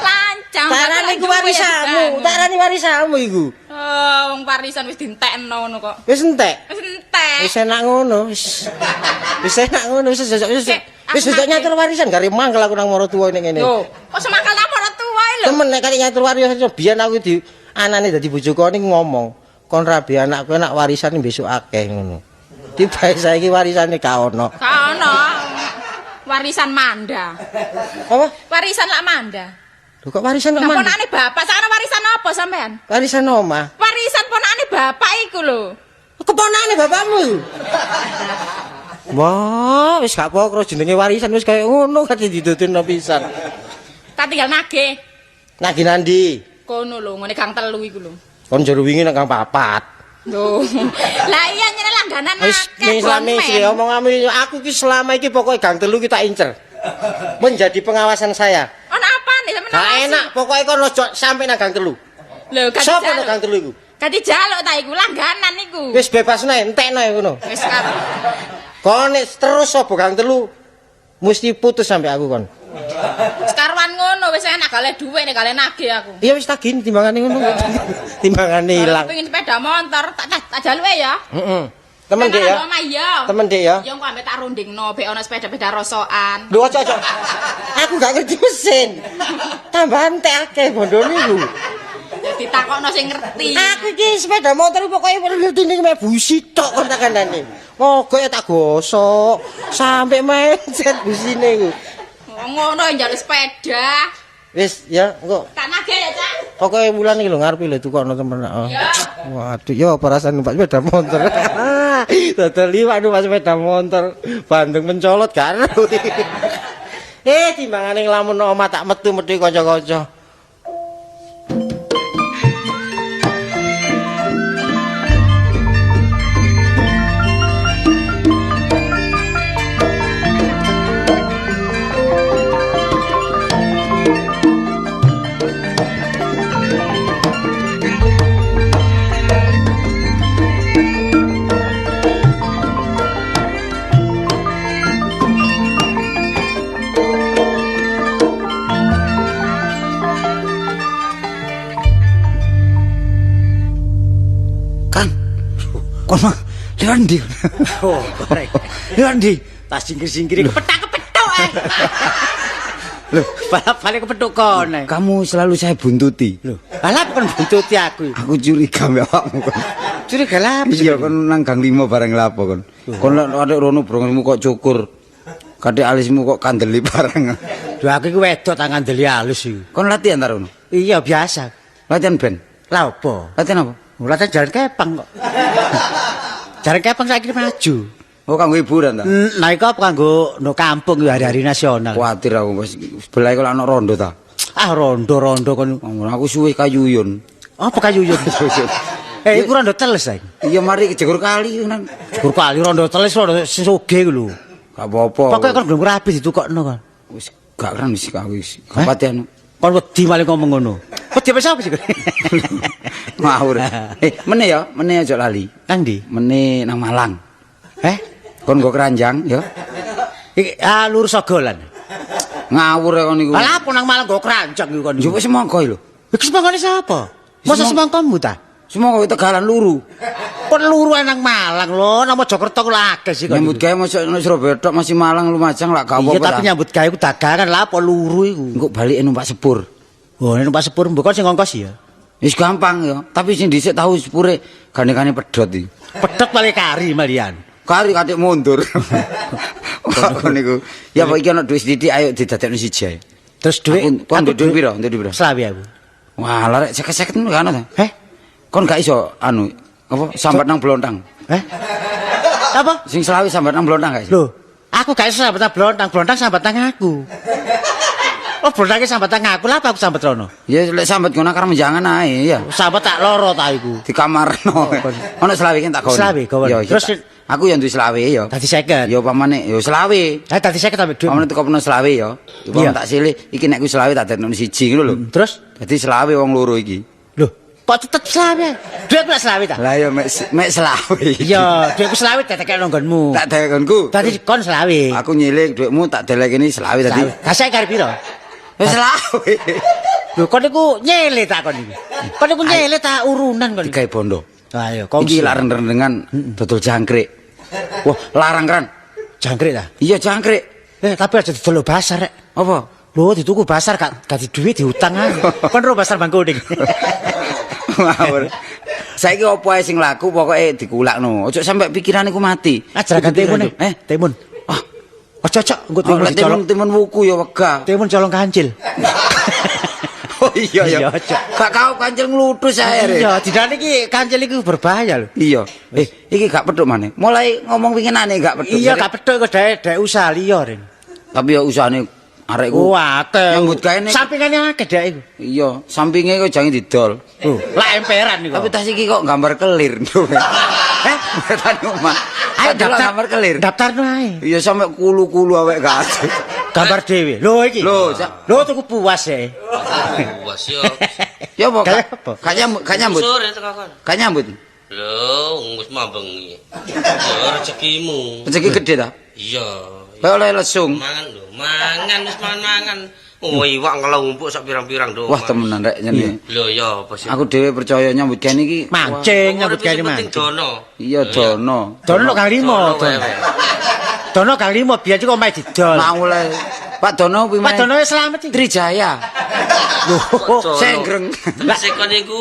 Lancang. Tarane iku warisanmu, tarane warisanmu iku. Oh, wong warisan wis dientekno ngono kok. Wis entek. Wis entek. Wis enak ngono, wis. Wis enak ngono, wis wis wis nyatur warisan gare mangkel aku nang maratuwa ning ngene. Lho, kok semangkel nang maratuwa lho. Temen nek kate nyatur warisan biyen aku di anane dadi bojoku ning ngomong, kon rabi anakku enak warisan besok akeh ngono. Tibae saiki warisane gak ono. Gak ono. Warisan manda. Apa? Warisan lak manda. Lho kok warisan kok Lah manda? ponakane bapak, sakno warisan apa sampean? Warisan omah. Warisan ponakane bapak iku lho. Keponakane bapakmu. Wah, wis gak pokro jenenge warisan wis kaya ngono kate didudutno pisan. Tak tinggal nagih. Nagih nandi? Kono lho, ngene gang 3 iku lho. Kon jero wingi nang gang 4. Lho. Lah iya nyene langganan Wis akeh. selama iki omonganmu aku iki selama iki pokoke gang 3 ki tak incer. Menjadi pengawasan saya. Ono apane sampean? Gak enak, pokoke kon ojo sampe nang gang 3. Lho, gak Sopo nang gang 3 iku? Gak dijaluk ta iku langganan iku. Wis bebas nae, entekno ngono. Wis karo. Kon nek terus sapa gang 3 mesti putus sampe aku kon. Sekaruan ngono wis enak gak oleh dhuwit nek gak oleh nagih aku. Iya wis tagih timbangane ngono. Timbangane ilang. Pengin sepeda motor tak jaluke ya. Heeh. Temen Dik ya. Temen Dik ya. Ya engko ambek tak rundingno bek ana sepeda-sepeda rosokan. Lho aja aja. Aku gak ngerti mesin. Tambahan entek akeh bondone iku. Ya Ditakokno sing ngerti. Aku iki sepeda motor pokoke ngerti ning meh busi tok kon tak kandhane. Mogok ya tak gosok sampe mencet busine iku. Ngono njaluk sepeda. Wis ya, engko Tak nagih ya, Cak. pokoke wulan iki lho ngarepe lho tukokno temen. Oh. Ya. Waduh, ya apa rasane numpak sepeda motor. Dodol liwat numpak sepeda motor, bandeng mencolot kan. Timbangane nglamun omah tak metu-metu kanca-kanca. Kang. Kon mah liwat ndi? Oh, korek. Liwat ndi? Tas singkir-singkir kepetak-kepetok eh. Loh, Balap-balik kepethuk kon. eh. kamu selalu saya buntuti. Lho, balap kon buntuti aku. Aku curiga mbek awakmu kon. Curiga lah. Iya kon nang gang 5 bareng lapo kon. Kon lek adek rono brongosmu kok cukur. Kadek alismu kok kandeli bareng. Lho aku iku wedok tak ngandeli alus iku. Kon latihan ta rono? Iya biasa. Latihan band. Lah opo? Latihan apa? Latihan jalan kepang kok. Jalan kepang saiki maju. Oh kanggo hiburan ta? Nah iku apa kanggo no kampung ya hari-hari nasional. Kuatir aku wis sebelah iku lak ana rondo ta. Ah rondo-rondo kon. Oh, aku suwe kayuyun. Apa kayuyun? Eh iku rondo teles saiki. Iya mari kejegur kali nang. Gur kali rondo teles rondo sing sugih iku lho. Gak apa-apa. Pokoke kon gelem rapi ditukokno kon. Wis gak keren wis aku wis. Gak pati anu. Kon wedi malah ngomong ngono. Wedi apa sapa sih? Ngawur. Meneh ya, meneh aja lali. Nang ndi? Meneh nang Malang. Eh? Kon nggo keranjang ya. Iki ah lurus Sogolan. Ngawur ya kon niku. Lah apa nang Malang nggo keranjang iku kon. Njupuk semangka iki lho. Iku semangkane sapa? Masa semangkamu ta? Semangka Tegalan luru. Kon luru ae nang Malang lho, nang Mojokerto ku lho akeh sih kon. Nyambut gawe mosok nang Surabaya tok masih Malang Lumajang lak gak Iya apa-apa. tapi nyambut gawe ku dagangan lah apa luru iku. Engko balik numpak sepur. Oh, nek numpak sepur mbok kon sing ngongkos ya. Wis gampang ya, tapi sing dhisik tahu sepure gandengane pedhot iki. Pedhot paling kari malian. Kari katik mundur. Kok niku. Ya apa iki ana dhuwit sithik ayo didadekno siji ae. Terus dhuwit Aku- kon duwe dhuwit piro? Duwe dhuwit piro? Selawe aku. Wah, lah rek seket-seket ngono gak ono ta? Eh? Kon gak iso anu apa sambat nang blontang. Eh? Apa? Sing selawe sambat nang blontang gak iso. Lho, aku gak iso sambat nang blontang, blontang sambat nang aku. Oh, blontange sambat nang aku, lha apa aku sambat rono? Ya lek sambat ngono akar menjangan ae ya. Sambat tak loro ta iku. Di kamarno. Ono selawe ki tak gawe. Selawe gawe. Ya, Terus terus aku yang duwe selawe ya. Dadi 50. Ya pamane ya selawe. Ha dadi 50 ambek dhuwit. Pamane tukokno selawe ya. Upamane tak silih iki nek ku selawe tak dadekno siji ngono lho. Terus Dadi selawe wong loro iki. lho, kok tetep selawe? Dhuwit lak selawe ta? Lah ya mek selawe. Iya, dhuwitku selawe tetekno nggonmu. Tak dekonku. Dadi kon selawe. Aku nyilik dhuwitmu tak delekene selawe tadi. Selawe. Lah saiki karep piro? Wis selawe. Lho, kon niku nyele ta kon niku? Kon niku nyele ta urunan kon niku? Digawe bondo. Ayo, Iki kongsi. lak rendeng-rendengan dodol jangkrik. Wah, larang kan. Jangkrik ta? Iya jangkrik. Eh, tapi aja didol pasar rek. Apa? Lho, dituku pasar gak di duit diutang ae. Kon ro pasar Bangkuning. Ngawur. Saiki opo ae sing laku pokoke dikulakno. Ojo sampe pikirane ku mati. Ah, jeragan timun. Eh, Timun. Ah, Ojo cok, engko oh, timun lek dicolong. timun timun wuku ya wegah. Timun colong kancil. Oh iya ya. Iya, Cok. Gak kau kancil nglutus ae. Rek. Iya, didane iki kancil iki berbahaya lho. Iya. Iki gak pedhok maneh. Mulai ngomong winginane gak pedhok. Iya, gak pedhok iku dhek usaha liya, Rin. Tapi ya usahane arek iku. Wah, akeh. Nyambut gawe nek Sampingane akeh dhek iku. Iya, sampinge kok jangan didol. Lho, lak emperan iku. Tapi tas iki kok gambar kelir. Eh? Wetan omah. Ayo Ayo daftar gambar kelir. Daftarno ae. Iya sampe kulu-kulu awake gak ada. Gambar dhewe. Lho iki. Lho, Lho tuku puas e. Puas yo. Ya apa? Kayak apa? Gak nyambut, gak nyambut. Sore teko kon. Gak nyambut. Lho, wis mambengi. Ya rezekimu. Rezeki gede ta? Iya. Kayak oleh lesung. Mangan lho, mangan wis mangan. Oh, iwak ngelumpuk sak pirang-pirang do. Wah, temenan rek nyene. Lho ya apa sih? Aku dhewe percaya nyambut gawe iki. Mancing nyambut gawe Sing penting mancing. dono. Iya dono. Dono kang limo, Dono Dono. Dono kang limo biyen kok omahe didol. Mau le. Pak Dono kuwi Pak Dono wis slamet iki. Trijaya. Lho, Senggreng. Tegese kon iku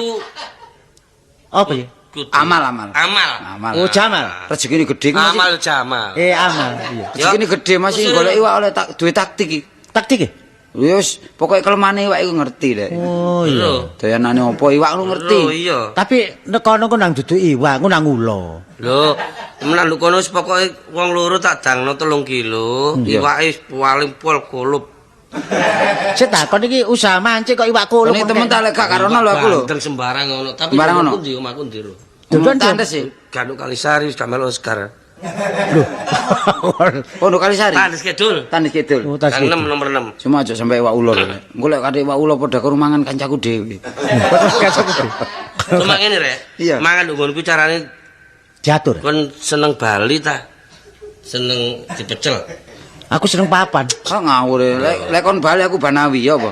Apa ya? kudu- Amal, amal. Amal. Amal. Oh, Jamal. Rezekine gedhe ku masih. Amal Jamal. Amal. Iya. Rezekine gedhe masih Usule. golek iwak oleh tak duwe taktik iki. Taktik ya? Wis, pokoke kelemane iwak iku ngerti lek. Oh iya. Lho. Doyanane opo iwak lu ngerti. Lho iya. Tapi nek kono ku nang dudu iwak, ku nang ula. Lho, temenan lho kono wis pokoke wong loro tak dangno 3 kilo, Iya. iwake wis paling pol kulup. Sik ta, kon iki usaha mancing kok iwak kulup. Ini temen tak lek gak karono lho aku lho. Bandeng sembarang ngono, tapi Sembarang omahku ngono? ndi omahku ndi lho. Duduan, Tandes sih. Ganduk Kalisari wis gamel Oscar. Lho. Oh, nduk Kalisari. Tandes Kidul. Tandes Kidul. Oh, tas Gang 6 nomor 6. Cuma aja sampai iwak ula lho. Engko lek kate iwak ula padha karo mangan kancaku dhewe. Cuma ngene rek. Iya. Mangan nduk nggonku carane Diatur. kon seneng Bali ta? Seneng dipecel. Aku seneng papan. Kok ngawur e. Lek lek kon bali aku Banawi ya apa?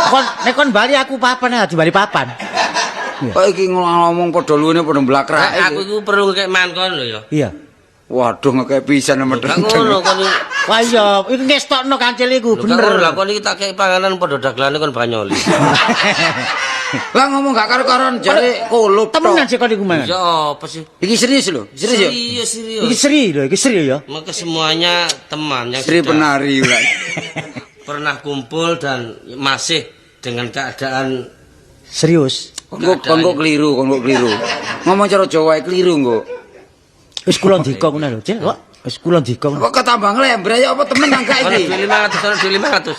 Kon nek kon bali aku papan ya di bali papan. Kok iki ngomong padha luwene padha mblakrak Rek, aku iki. iku perlu ngekek mangan kon lho ya. Iya. Waduh ngekek pisan Gak medheng. ngono kon iki. Wah iya, iku ngestokno kancil iku Lho, gak ngono bener. lah kon iki tak kei panganan padha dagelane kon banyoli. Lah ngomong gak karo-karon jare kulup tok. Temenan sih kon iku mangan. Ya apa sih? Iki serius lho, serius ya. Serius, serius. Iki seri lho, iki seri ya. Maka semuanya teman yang Sri sudah penari lah. pernah kumpul dan masih dengan keadaan Serius. Kon kok keliru, kon kok keliru. Ngomong cara Jawa ae keliru kok. Wis kula ndika ngono lho, Cil. Kok wis kula ndika ngono. Kok ketambah nglembre ya apa temen nang gak Ono iki? duit 500, ono duit 500.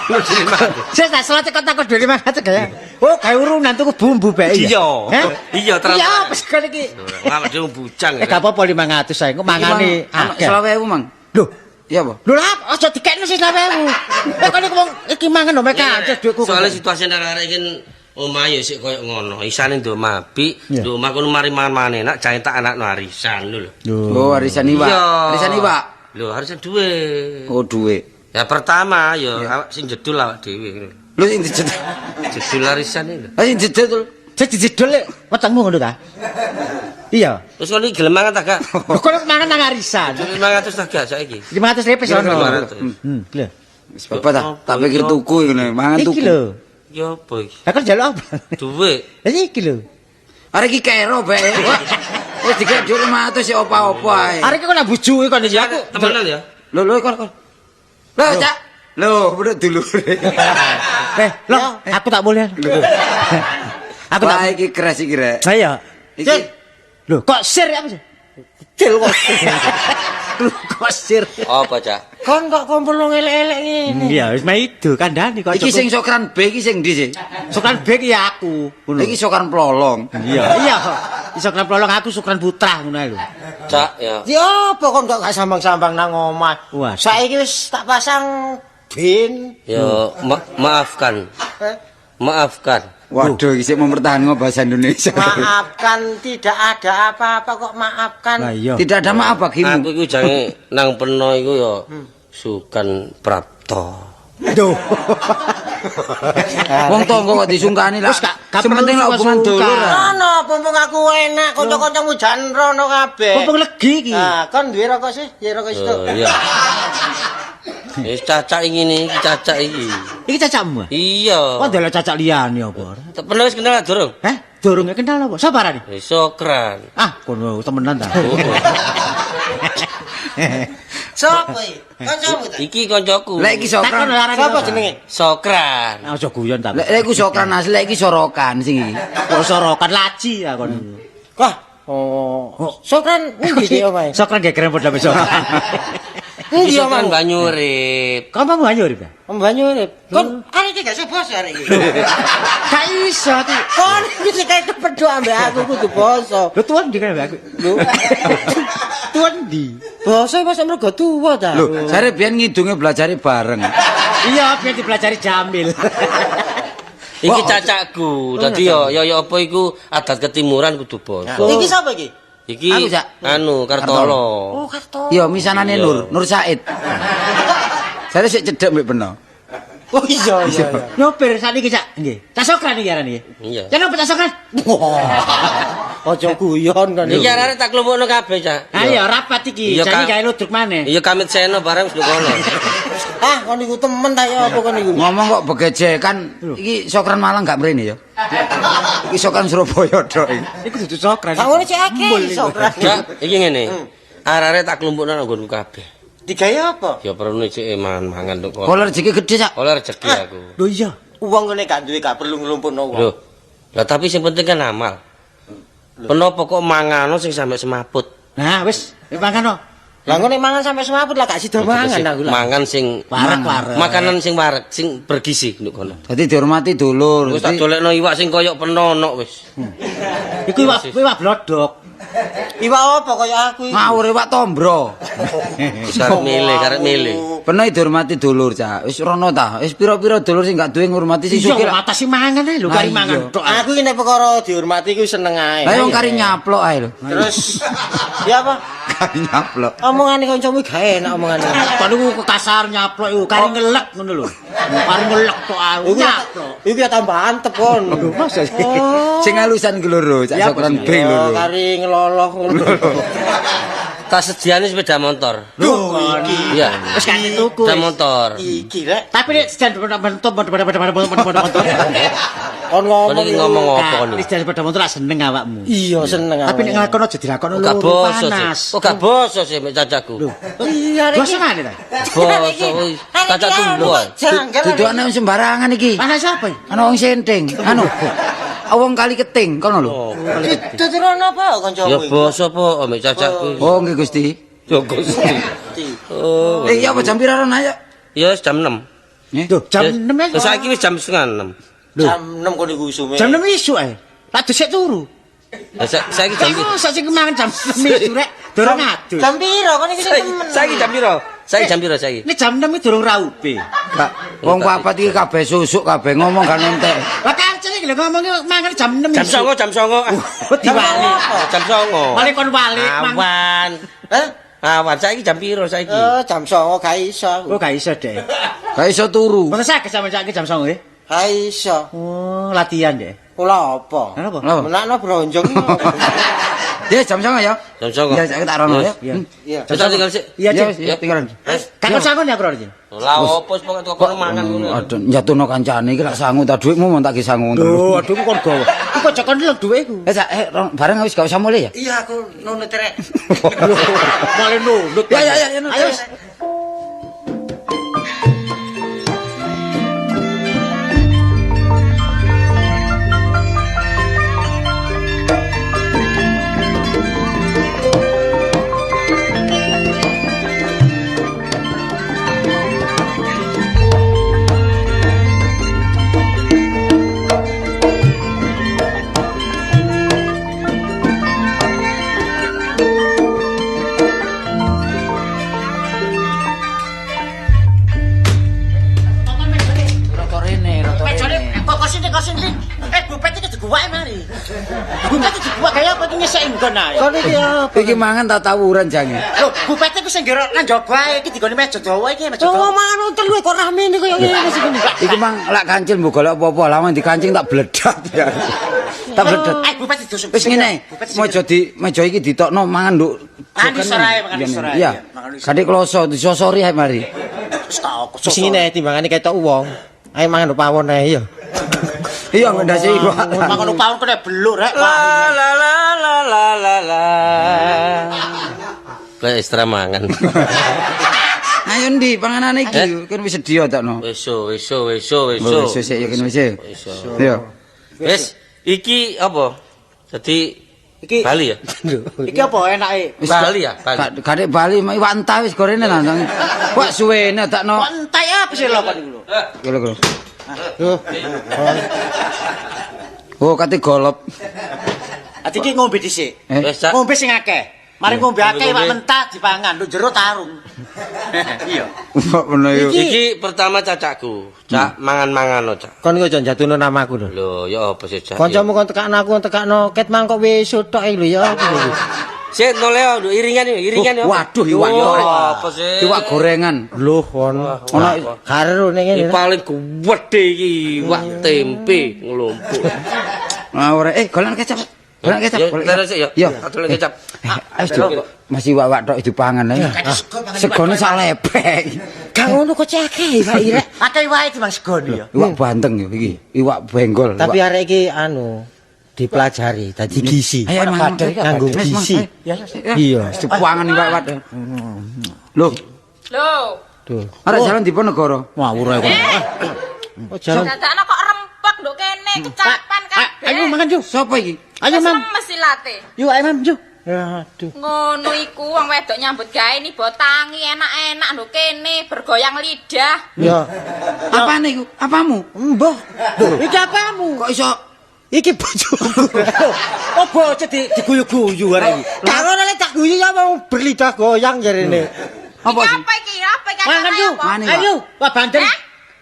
Ono duit 500. Sik tak selate kok takut 2500 kaya. Oh, gawe urunan tuku bumbu bae Iya. Heh? Iya, terus. Iya, apa sih kon iki? Awak dhewe bujang. Eh gak apa-apa 500 ae, engko mangane akeh. 20.000, Mang. Lho, Iya apa? lho lah aja dikekno sih 20.000. Eh kon iku wong iki mangan lho mek kancil dhuwitku. Soalnya situasi arek-arek iki omah ya sik koyo ngono. Isane nduk omah apik, Iya. nduk omah kono mari mangan-mangan enak, jangan tak anakno arisan lho. Oh, arisan iwak. Iya. Arisan iwak. Lho, arisan duwe. Oh, duit. Ya pertama ya awak sing jedul awak dhewe. Lho sing dijedul. Jedul arisan iki lho. Lah sing dijedul. Sik dijedul lek wetengmu ngono ta? Iya. Terus kon iki gelem mangan ta gak? Lho kon mangan nang arisan. 500 ta gak saiki? 500 lepes ono. 500. Lho. Wis bapak ta, tak pikir tuku iku lho, mangan Iki tuku. lho. Ya apa iki? Lah kon njaluk apa? Duit. Lah iki lho. Arek iki kero bae. Wis dikek dhuwit 500 sik opo-opo ae. Arek iki kok nang bujuke kon iki aku. Temenan ya? Lho lho kon kon. Lho, Cak. Lho, bener dulure. Eh, lho, aku tak boleh. Aku tak. Wah, iki keras iki rek. Ayo. Iki Lho, kok sir apa sih? Kecil kok. Lho, kok sir. Apa, Cak? Kon kok kumpul wong elek-elek ngene. Iya, wis maido kandhane kok. iki sing sokran B iki sing ndi sih? Sukran B ki ya aku. Ngono. Iki sokran plolong. Iya, iya. Sukran Plolong aku Sukran Putra ngono ae lho. Cak ya. Ya apa kon kok gak sambang-sambang nang omah? Wah. Saiki wis tak pasang bin. Ya maafkan. Maafkan. Waduh, iki sik mempertahankan bahasa Indonesia. Maafkan tidak ada apa-apa kok maafkan. Lah iya. Tidak ada maaf bagimu. Aku iku jange nang peno iku ya Sukan Prapto. Duh. Wong tangga kok disungkani lah. Wis, gak Sing penting perlu lah hubungan sungkan. dulur. ah. Ono mumpung aku enak kanca-kancamu jan rono kabeh. Mumpung legi iki. Nah, kon duwe rokok sih? Ya rokok situ. Oh iya. Wis cacak ngene iki cacak iki. Iki cacakmu. ah? Iya. Kok ndelok cacak liyane apa? Pernah wis kenal durung? Heh, durung kenal apa? Sapa arane? Wis Sokran. Ah, kono temenan ta. Oh. Sopo iki? Kancamu ta? Iki koncoku. Lek iki Takon sokran. arane. Sopo jenenge? Sokran. Ah, Aja guyon ta. Lek lek iku sokran asli, lek iki sorokan sing iki. Kok sorokan laci ya kon. Wah, oh. Sokran endi iki omahe? Sokran gegeren padha besok. Endi Sokran omahmu? Banyurip. Kamu mau banyu urip ta? Om Banyu urip. Kon arek iki gak iso basa arek iki. Gak iso aku. Kon iki sing kae kepedhok ambek aku kudu basa. Lho tuan ndi kan aku? Lho. Tuan ndi? Basa masa mergo tuwa ta. Lho, jare biyen ngidunge belajare bareng. Iya, biar dipelajari Jamil. Iki cacakku. Dadi ya ya ya apa iku adat ketimuran kudu basa. Iki sapa iki? Iki Aku, Cak. anu Kartolo. Oh, Karto. Iya, misanane Iya. Nur, Nur Said. Jare sik cedhek mbek Beno. Oh iya iya iya. Nyopir sakniki, Cak. Nggih. Cak Sokran iki arane nggih. Iya. Cak napa Cak Sokran? Aja guyon kon Iki arek tak klumpukno kabeh, Cak. Ayo rapat iki. Iya, Saiki Kak. gawe ludruk maneh. Iya kamit seno bareng wis kono. Ah, kon iku temen ta ya apa kon iku? Ngomong kok begejekan. Iki Sokran Malang gak mrene ya? Iki Sokran Surabaya tok iki. Iku dudu Sokran. Lah ngono cek akeh Sokran. Cak, iki ngene. Arare tak klumpukno nang nggonku kabeh. Digawe apa? Ya perlu cek mangan-mangan tok kok. Oleh rezeki gede, Cak. Oleh rezeki aku. Lho iya. Wong ngene gak duwe gak perlu nglumpukno wong. Lho. Lah tapi sing penting kan amal. Kenapa kok mangano sing sampe semaput? Nah, wis, mangan. Lah ngono mangan sampe semaput lah gak sida mangan aku lah. Mangan sing wareg-wareg. Makanan sing wareg, sing bergizi nduk kono. Dadi dihormati dulur. Wis tak dolekno iwak sing koyok penonok wis. Iku iwak blodok. Iwak apa kaya aku iki? Ngawur iwak tombro. Wis karep milih, karep milih. Peno dihormati dulur, Cak. Wis rono ta. Wis pira-pira dulur sing gak duwe ngurmati sing sugih. Iya, atase mangan ae lho, kari mangan tok. Aku iki nek perkara dihormati iku seneng ae. Lah wong kari nyaplok ae lho. Terus ya apa? Kari nyaplok. Omongane kancamu gak enak omongane. Kon niku kekasar nyaplok iku, kari ngelek ngono lho. Kari ngelek tok ae nyaplok. Iku ya tambah antep kon. Lho, masa sih? Sing alusan ku loro, Cak Sokran B loro. Kari ngeloloh ngono. Tak sediane sepeda motor. Lho, iki. Iya. Wis kan tuku. Sepeda motor. Iki rek. Tapi nek sedan motor. Kon ngomong iki ngomong apa kon? Nek sedan sepeda motor lak seneng awakmu. Iya seneng awakmu. Tapi nek nglakon aja dilakon loro panas. Kok gak boso sih mek cacaku. Iya rek. Bosongane ta? Boso kuwi. Cacak tumbuh. Dudu ana sembarangan iki. Ana sapa iki? Ana wong senting. Anu. Wong kali keting kono lho. Tuturan apa kancamu? Ya boso po mek cacakku. Oh nggih Gusti. Ya Gusti. Oh. Eh iya apa jam pira rono ayo? Ya wis jam 6. Lho, jam 6 ya. Lah saiki wis jam 5:30. Jam 6 kono iku usume. Jam 6 isuk ae. Lah dhisik turu. Lah saiki jam piro? Saiki mangan jam 6 isuk rek durung adus. Jam piro kon iki sing temen? Saiki jam piro? Saiki jam piro saiki? Ini jam 6 iki durung raupe. Gak wong papat iki kabeh susuk kabeh ngomong gak entek. Lah kancil iki lho ngomong mangan jam 6. Jam 09.00, jam 09.00. Diwali. Jam 09.00. Wale kon walik awan. Hah? Awan saiki jam piro saiki? Oh, jam 09.00 gak iso aku. Oh, gak iso, Dek. Gak iso turu. Mboten saged sampe saiki jam 09.00 nggih. Gak iso. Oh, latihan, Dek. Kula apa? Apa? Menakno bronjong. Ya jam 09.00 ya. Jam 09.00. Ya saiki tak rono ya. Iya. Jam tinggal sik. Iya, Cek. Tinggalan. Kakon sangon ya, Kro. Lah opo wis pokoke kono mangan ngono. Aduh, njatuhno kancane iki lak sangu ta dhuwitmu mon tak ki sangu. Lho, aduh kon gawa. Iku aja kon lek dhuwitku. Eh, Cak, bareng wis gak usah mulih ya. Iya, aku nunut rek. Malah nunut. Ya ya ya, ayo. Iki mangan tak tawuran jange. Lho, bupete ku sing ngerok nang njaba ae iki digone meja dawa iki meja dawa. Oh, mangan wong telu kok rame koyo ngene sing ngene. Iki mang lak kancil mbok golek apa-apa, lawan dikancing tak bledat ya. Tak bledet. Ayo bupete dosok. Wis ngene, meja di meja iki ditokno mangan nduk. Mangan isor ae, mangan isor ae. Iya. Kadek kloso disosori ae mari. Wis ngene timbangane ketok wong. Ayo mangan nduk pawon ae ya. Iya ndase iku. Mangan nduk pawon kena beluk rek. La la la la la la la. Kayak ekstra mangan. Ayo ndi panganane iki kan wis sedia takno. Wis wis wis wis. Wis sik ya kene wis. Iya. Wis iki apa? Dadi iki Bali ya? Iki apa enake? Bali ya? Bali. Kadek Bali iwak entah wis gorene lah. Wak suwene takno. Kok entek apa sih lho kon iku lho? Lho lho. Oh, kate golop. Ati iki ngombe dhisik. Wis, Cak. Ngombe sing akeh. Mari ngombe akeh iwak mentah dipangan, nduk jero tarung. Iya. Kok ngono iku. Iki pertama cacakku. Cak mangan-mangan Cak. Kon iku aja njatuhno namaku lho. Lho, ya apa sih, Cak? Kancamu kon tekakno aku, kon tekakno ket mang kok wis tok iki lho ya apa iki. Sik noleo nduk iringan yo, iringan yo. Waduh iwak apa sih? Iwak gorengan. Lho kon Ono karo ning ngene. Iki paling gedhe iki iwak tempe nglumpuk. Ora golek kecap. Golek kecap, Ya, golek terus ya. Iya. Adol kecap. Ayo Juk. Masih iwak-iwak tok dipangan ae. Segone sak lepek. Gak ngono kok akeh iwak irek. Akeh wae timbang segone ya. Iwak bandeng yo iki, iwak benggol. Tapi arek iki anu dipelajari dadi gizi. Ayo mangan. Nganggo gizi. Iya. Dipangan iwak-iwak. Lho, Lho. Tuh. arek jalan Diponegoro. Ngawur ae kok. Oh jalan. Dadakno kok rempek nduk kene kecapan kabeh. Ayo mangan yuk. Sopo iki? Ayo mam. Lemes silate. Yuk ayo mam yuk. Aduh. Ngono iku wong wedok nyambut gawe ni botangi enak-enak nduk kene bergoyang lidah. Ya. Apane iku? Apamu? Mbah. Iki apamu? Kok iso Iki bojoku. Oh bocah diguyu-guyu arek iki. Gak ngono lek tak guyu ya mau berlidah goyang jarene. apa Iki sih? apa iki? Apa iki? Mangan Acarane yuk. apa? Mangan, Pak. Ayo, wah bandeng. Hah?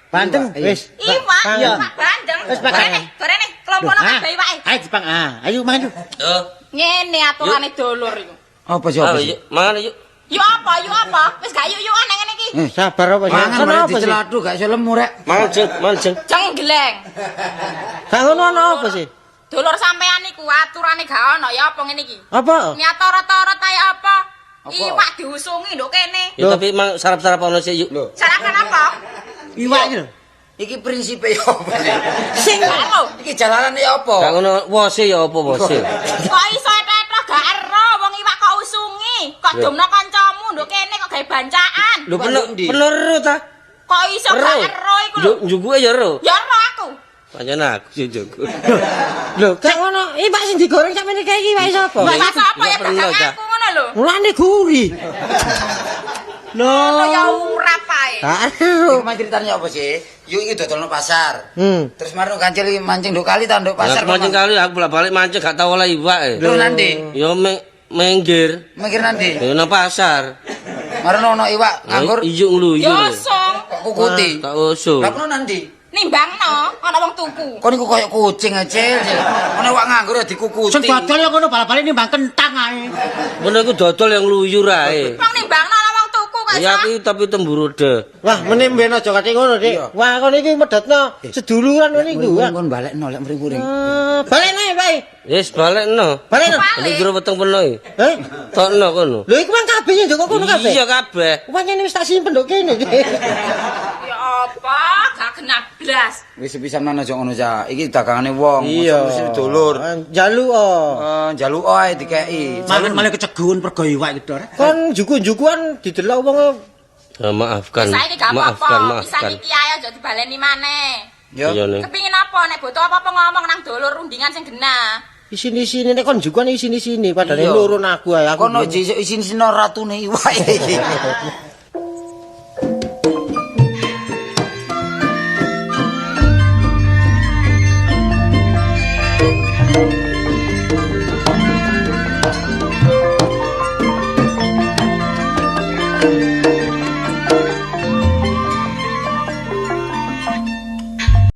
Bandeng Iya. wis. Iwak, Pangan. iwak bandeng. Wis, pangan. Gorene, gorene, klompono Loh, ah. kabeh iwake. Ayo dipang ah. Ayo mangan yuk. Yo. Ngene aturane dulur iku. Apa sih apa Ayo, sih? yuk. Mangan yuk. Yuk apa? Yuk apa? Wis gak yuk-yukan nang ngene iki. Sabar apa sih? Mangan Kenapa malah sih? diceladu gak iso lemu rek. Mangan jeng, mangan jeng. Jenggleng. Gak ngono ana apa sih? Dulur sampean iku aturane gak ono ya apa ngene iki? Apa? Niat torot-torot ae apa? Apa? Iwak diusungi nduk kene. Ya tapi mang sarap-sarap ono sik yuk. Sarapan apa? Iwak iki lho. Iki prinsipe ya apa sih? Sing apa? Iki jalanane ya apa? Gak ngono wose ya apa wose. Kok iso eto-eto gak ero wong iwak kok usungi, kok domno kancamu nduk kene kok gawe bancaan. Lho penero ta? Kok iso gak ero iku lho? Njukuke ya ero. Ya ero aku. Pancen aku sing njuku. Lho, gak ngono. Iwak sing digoreng sakmene kae iki iwak sapa? Iwak sapa ya Iwak pernah, dagang Cak. aku ngono lho. Mulane gurih. Ngono ya urap ae. Gak ero. Iku mah ceritanya apa sih? Yuk iki dodolno pasar. Hmm. Terus marno kancil iki mancing nduk kali ta nduk pasar. Pasar mancing kali aku bolak-balik mancing gak tau oleh iwak e. Lho nanti, Ya minggir. mikir nanti. Ya nang pasar. Marno ono iwak nganggur Iyuk ngluyur. Ya sung kok kukuti. Tak usung. Lah kono nanti. nimbangno ana wong tuku. Kon iku koyo kucing aja. Ono iwak nganggur ya dikukuti. Sing dodol ya ngono bal-balik nimbang kentang ae. Ngono iku dodol yang ngluyur ae. Wong nimbangno ana wong tuku kok Ya iso. aku tapi temburu de. Wah, meneh mben aja kate ngono, Dik. Iya. Wah, kono iki medhotno seduluran ngono iku. Muring-muring kon balekno lek muring-muring. Balekno ya, Pak. Wis balekno. Balekno. Ini jero weteng peno iki. Heh? Tokno kono. Lho iku mang kabeh nduk kok kono kabeh. Iya kabeh. Pancen wis tak simpen nduk kene. Ya apa? Gak kena blas. Wis sepisan nang aja ngono cah. Iki dagangane wong, Iya. mesti dulur. Jaluk oh. Njaluk ae dikeki. Mangan malah kecegun pergo iwak iki Dor. Kon juku-jukuan didelok wong Ya, maafkan. Saiki gak Maafkan, apa-apa. Pisan maafkan. iki ae aja dibaleni maneh. Ya. Iya nih. Kepingin apa nek butuh apa-apa ngomong nang dulur rundingan sing genah. Isini-sini nek kon jukuan isini-sini padahal Iya. nurun aku ae aku. Kono isin-isino ratune iwak iki.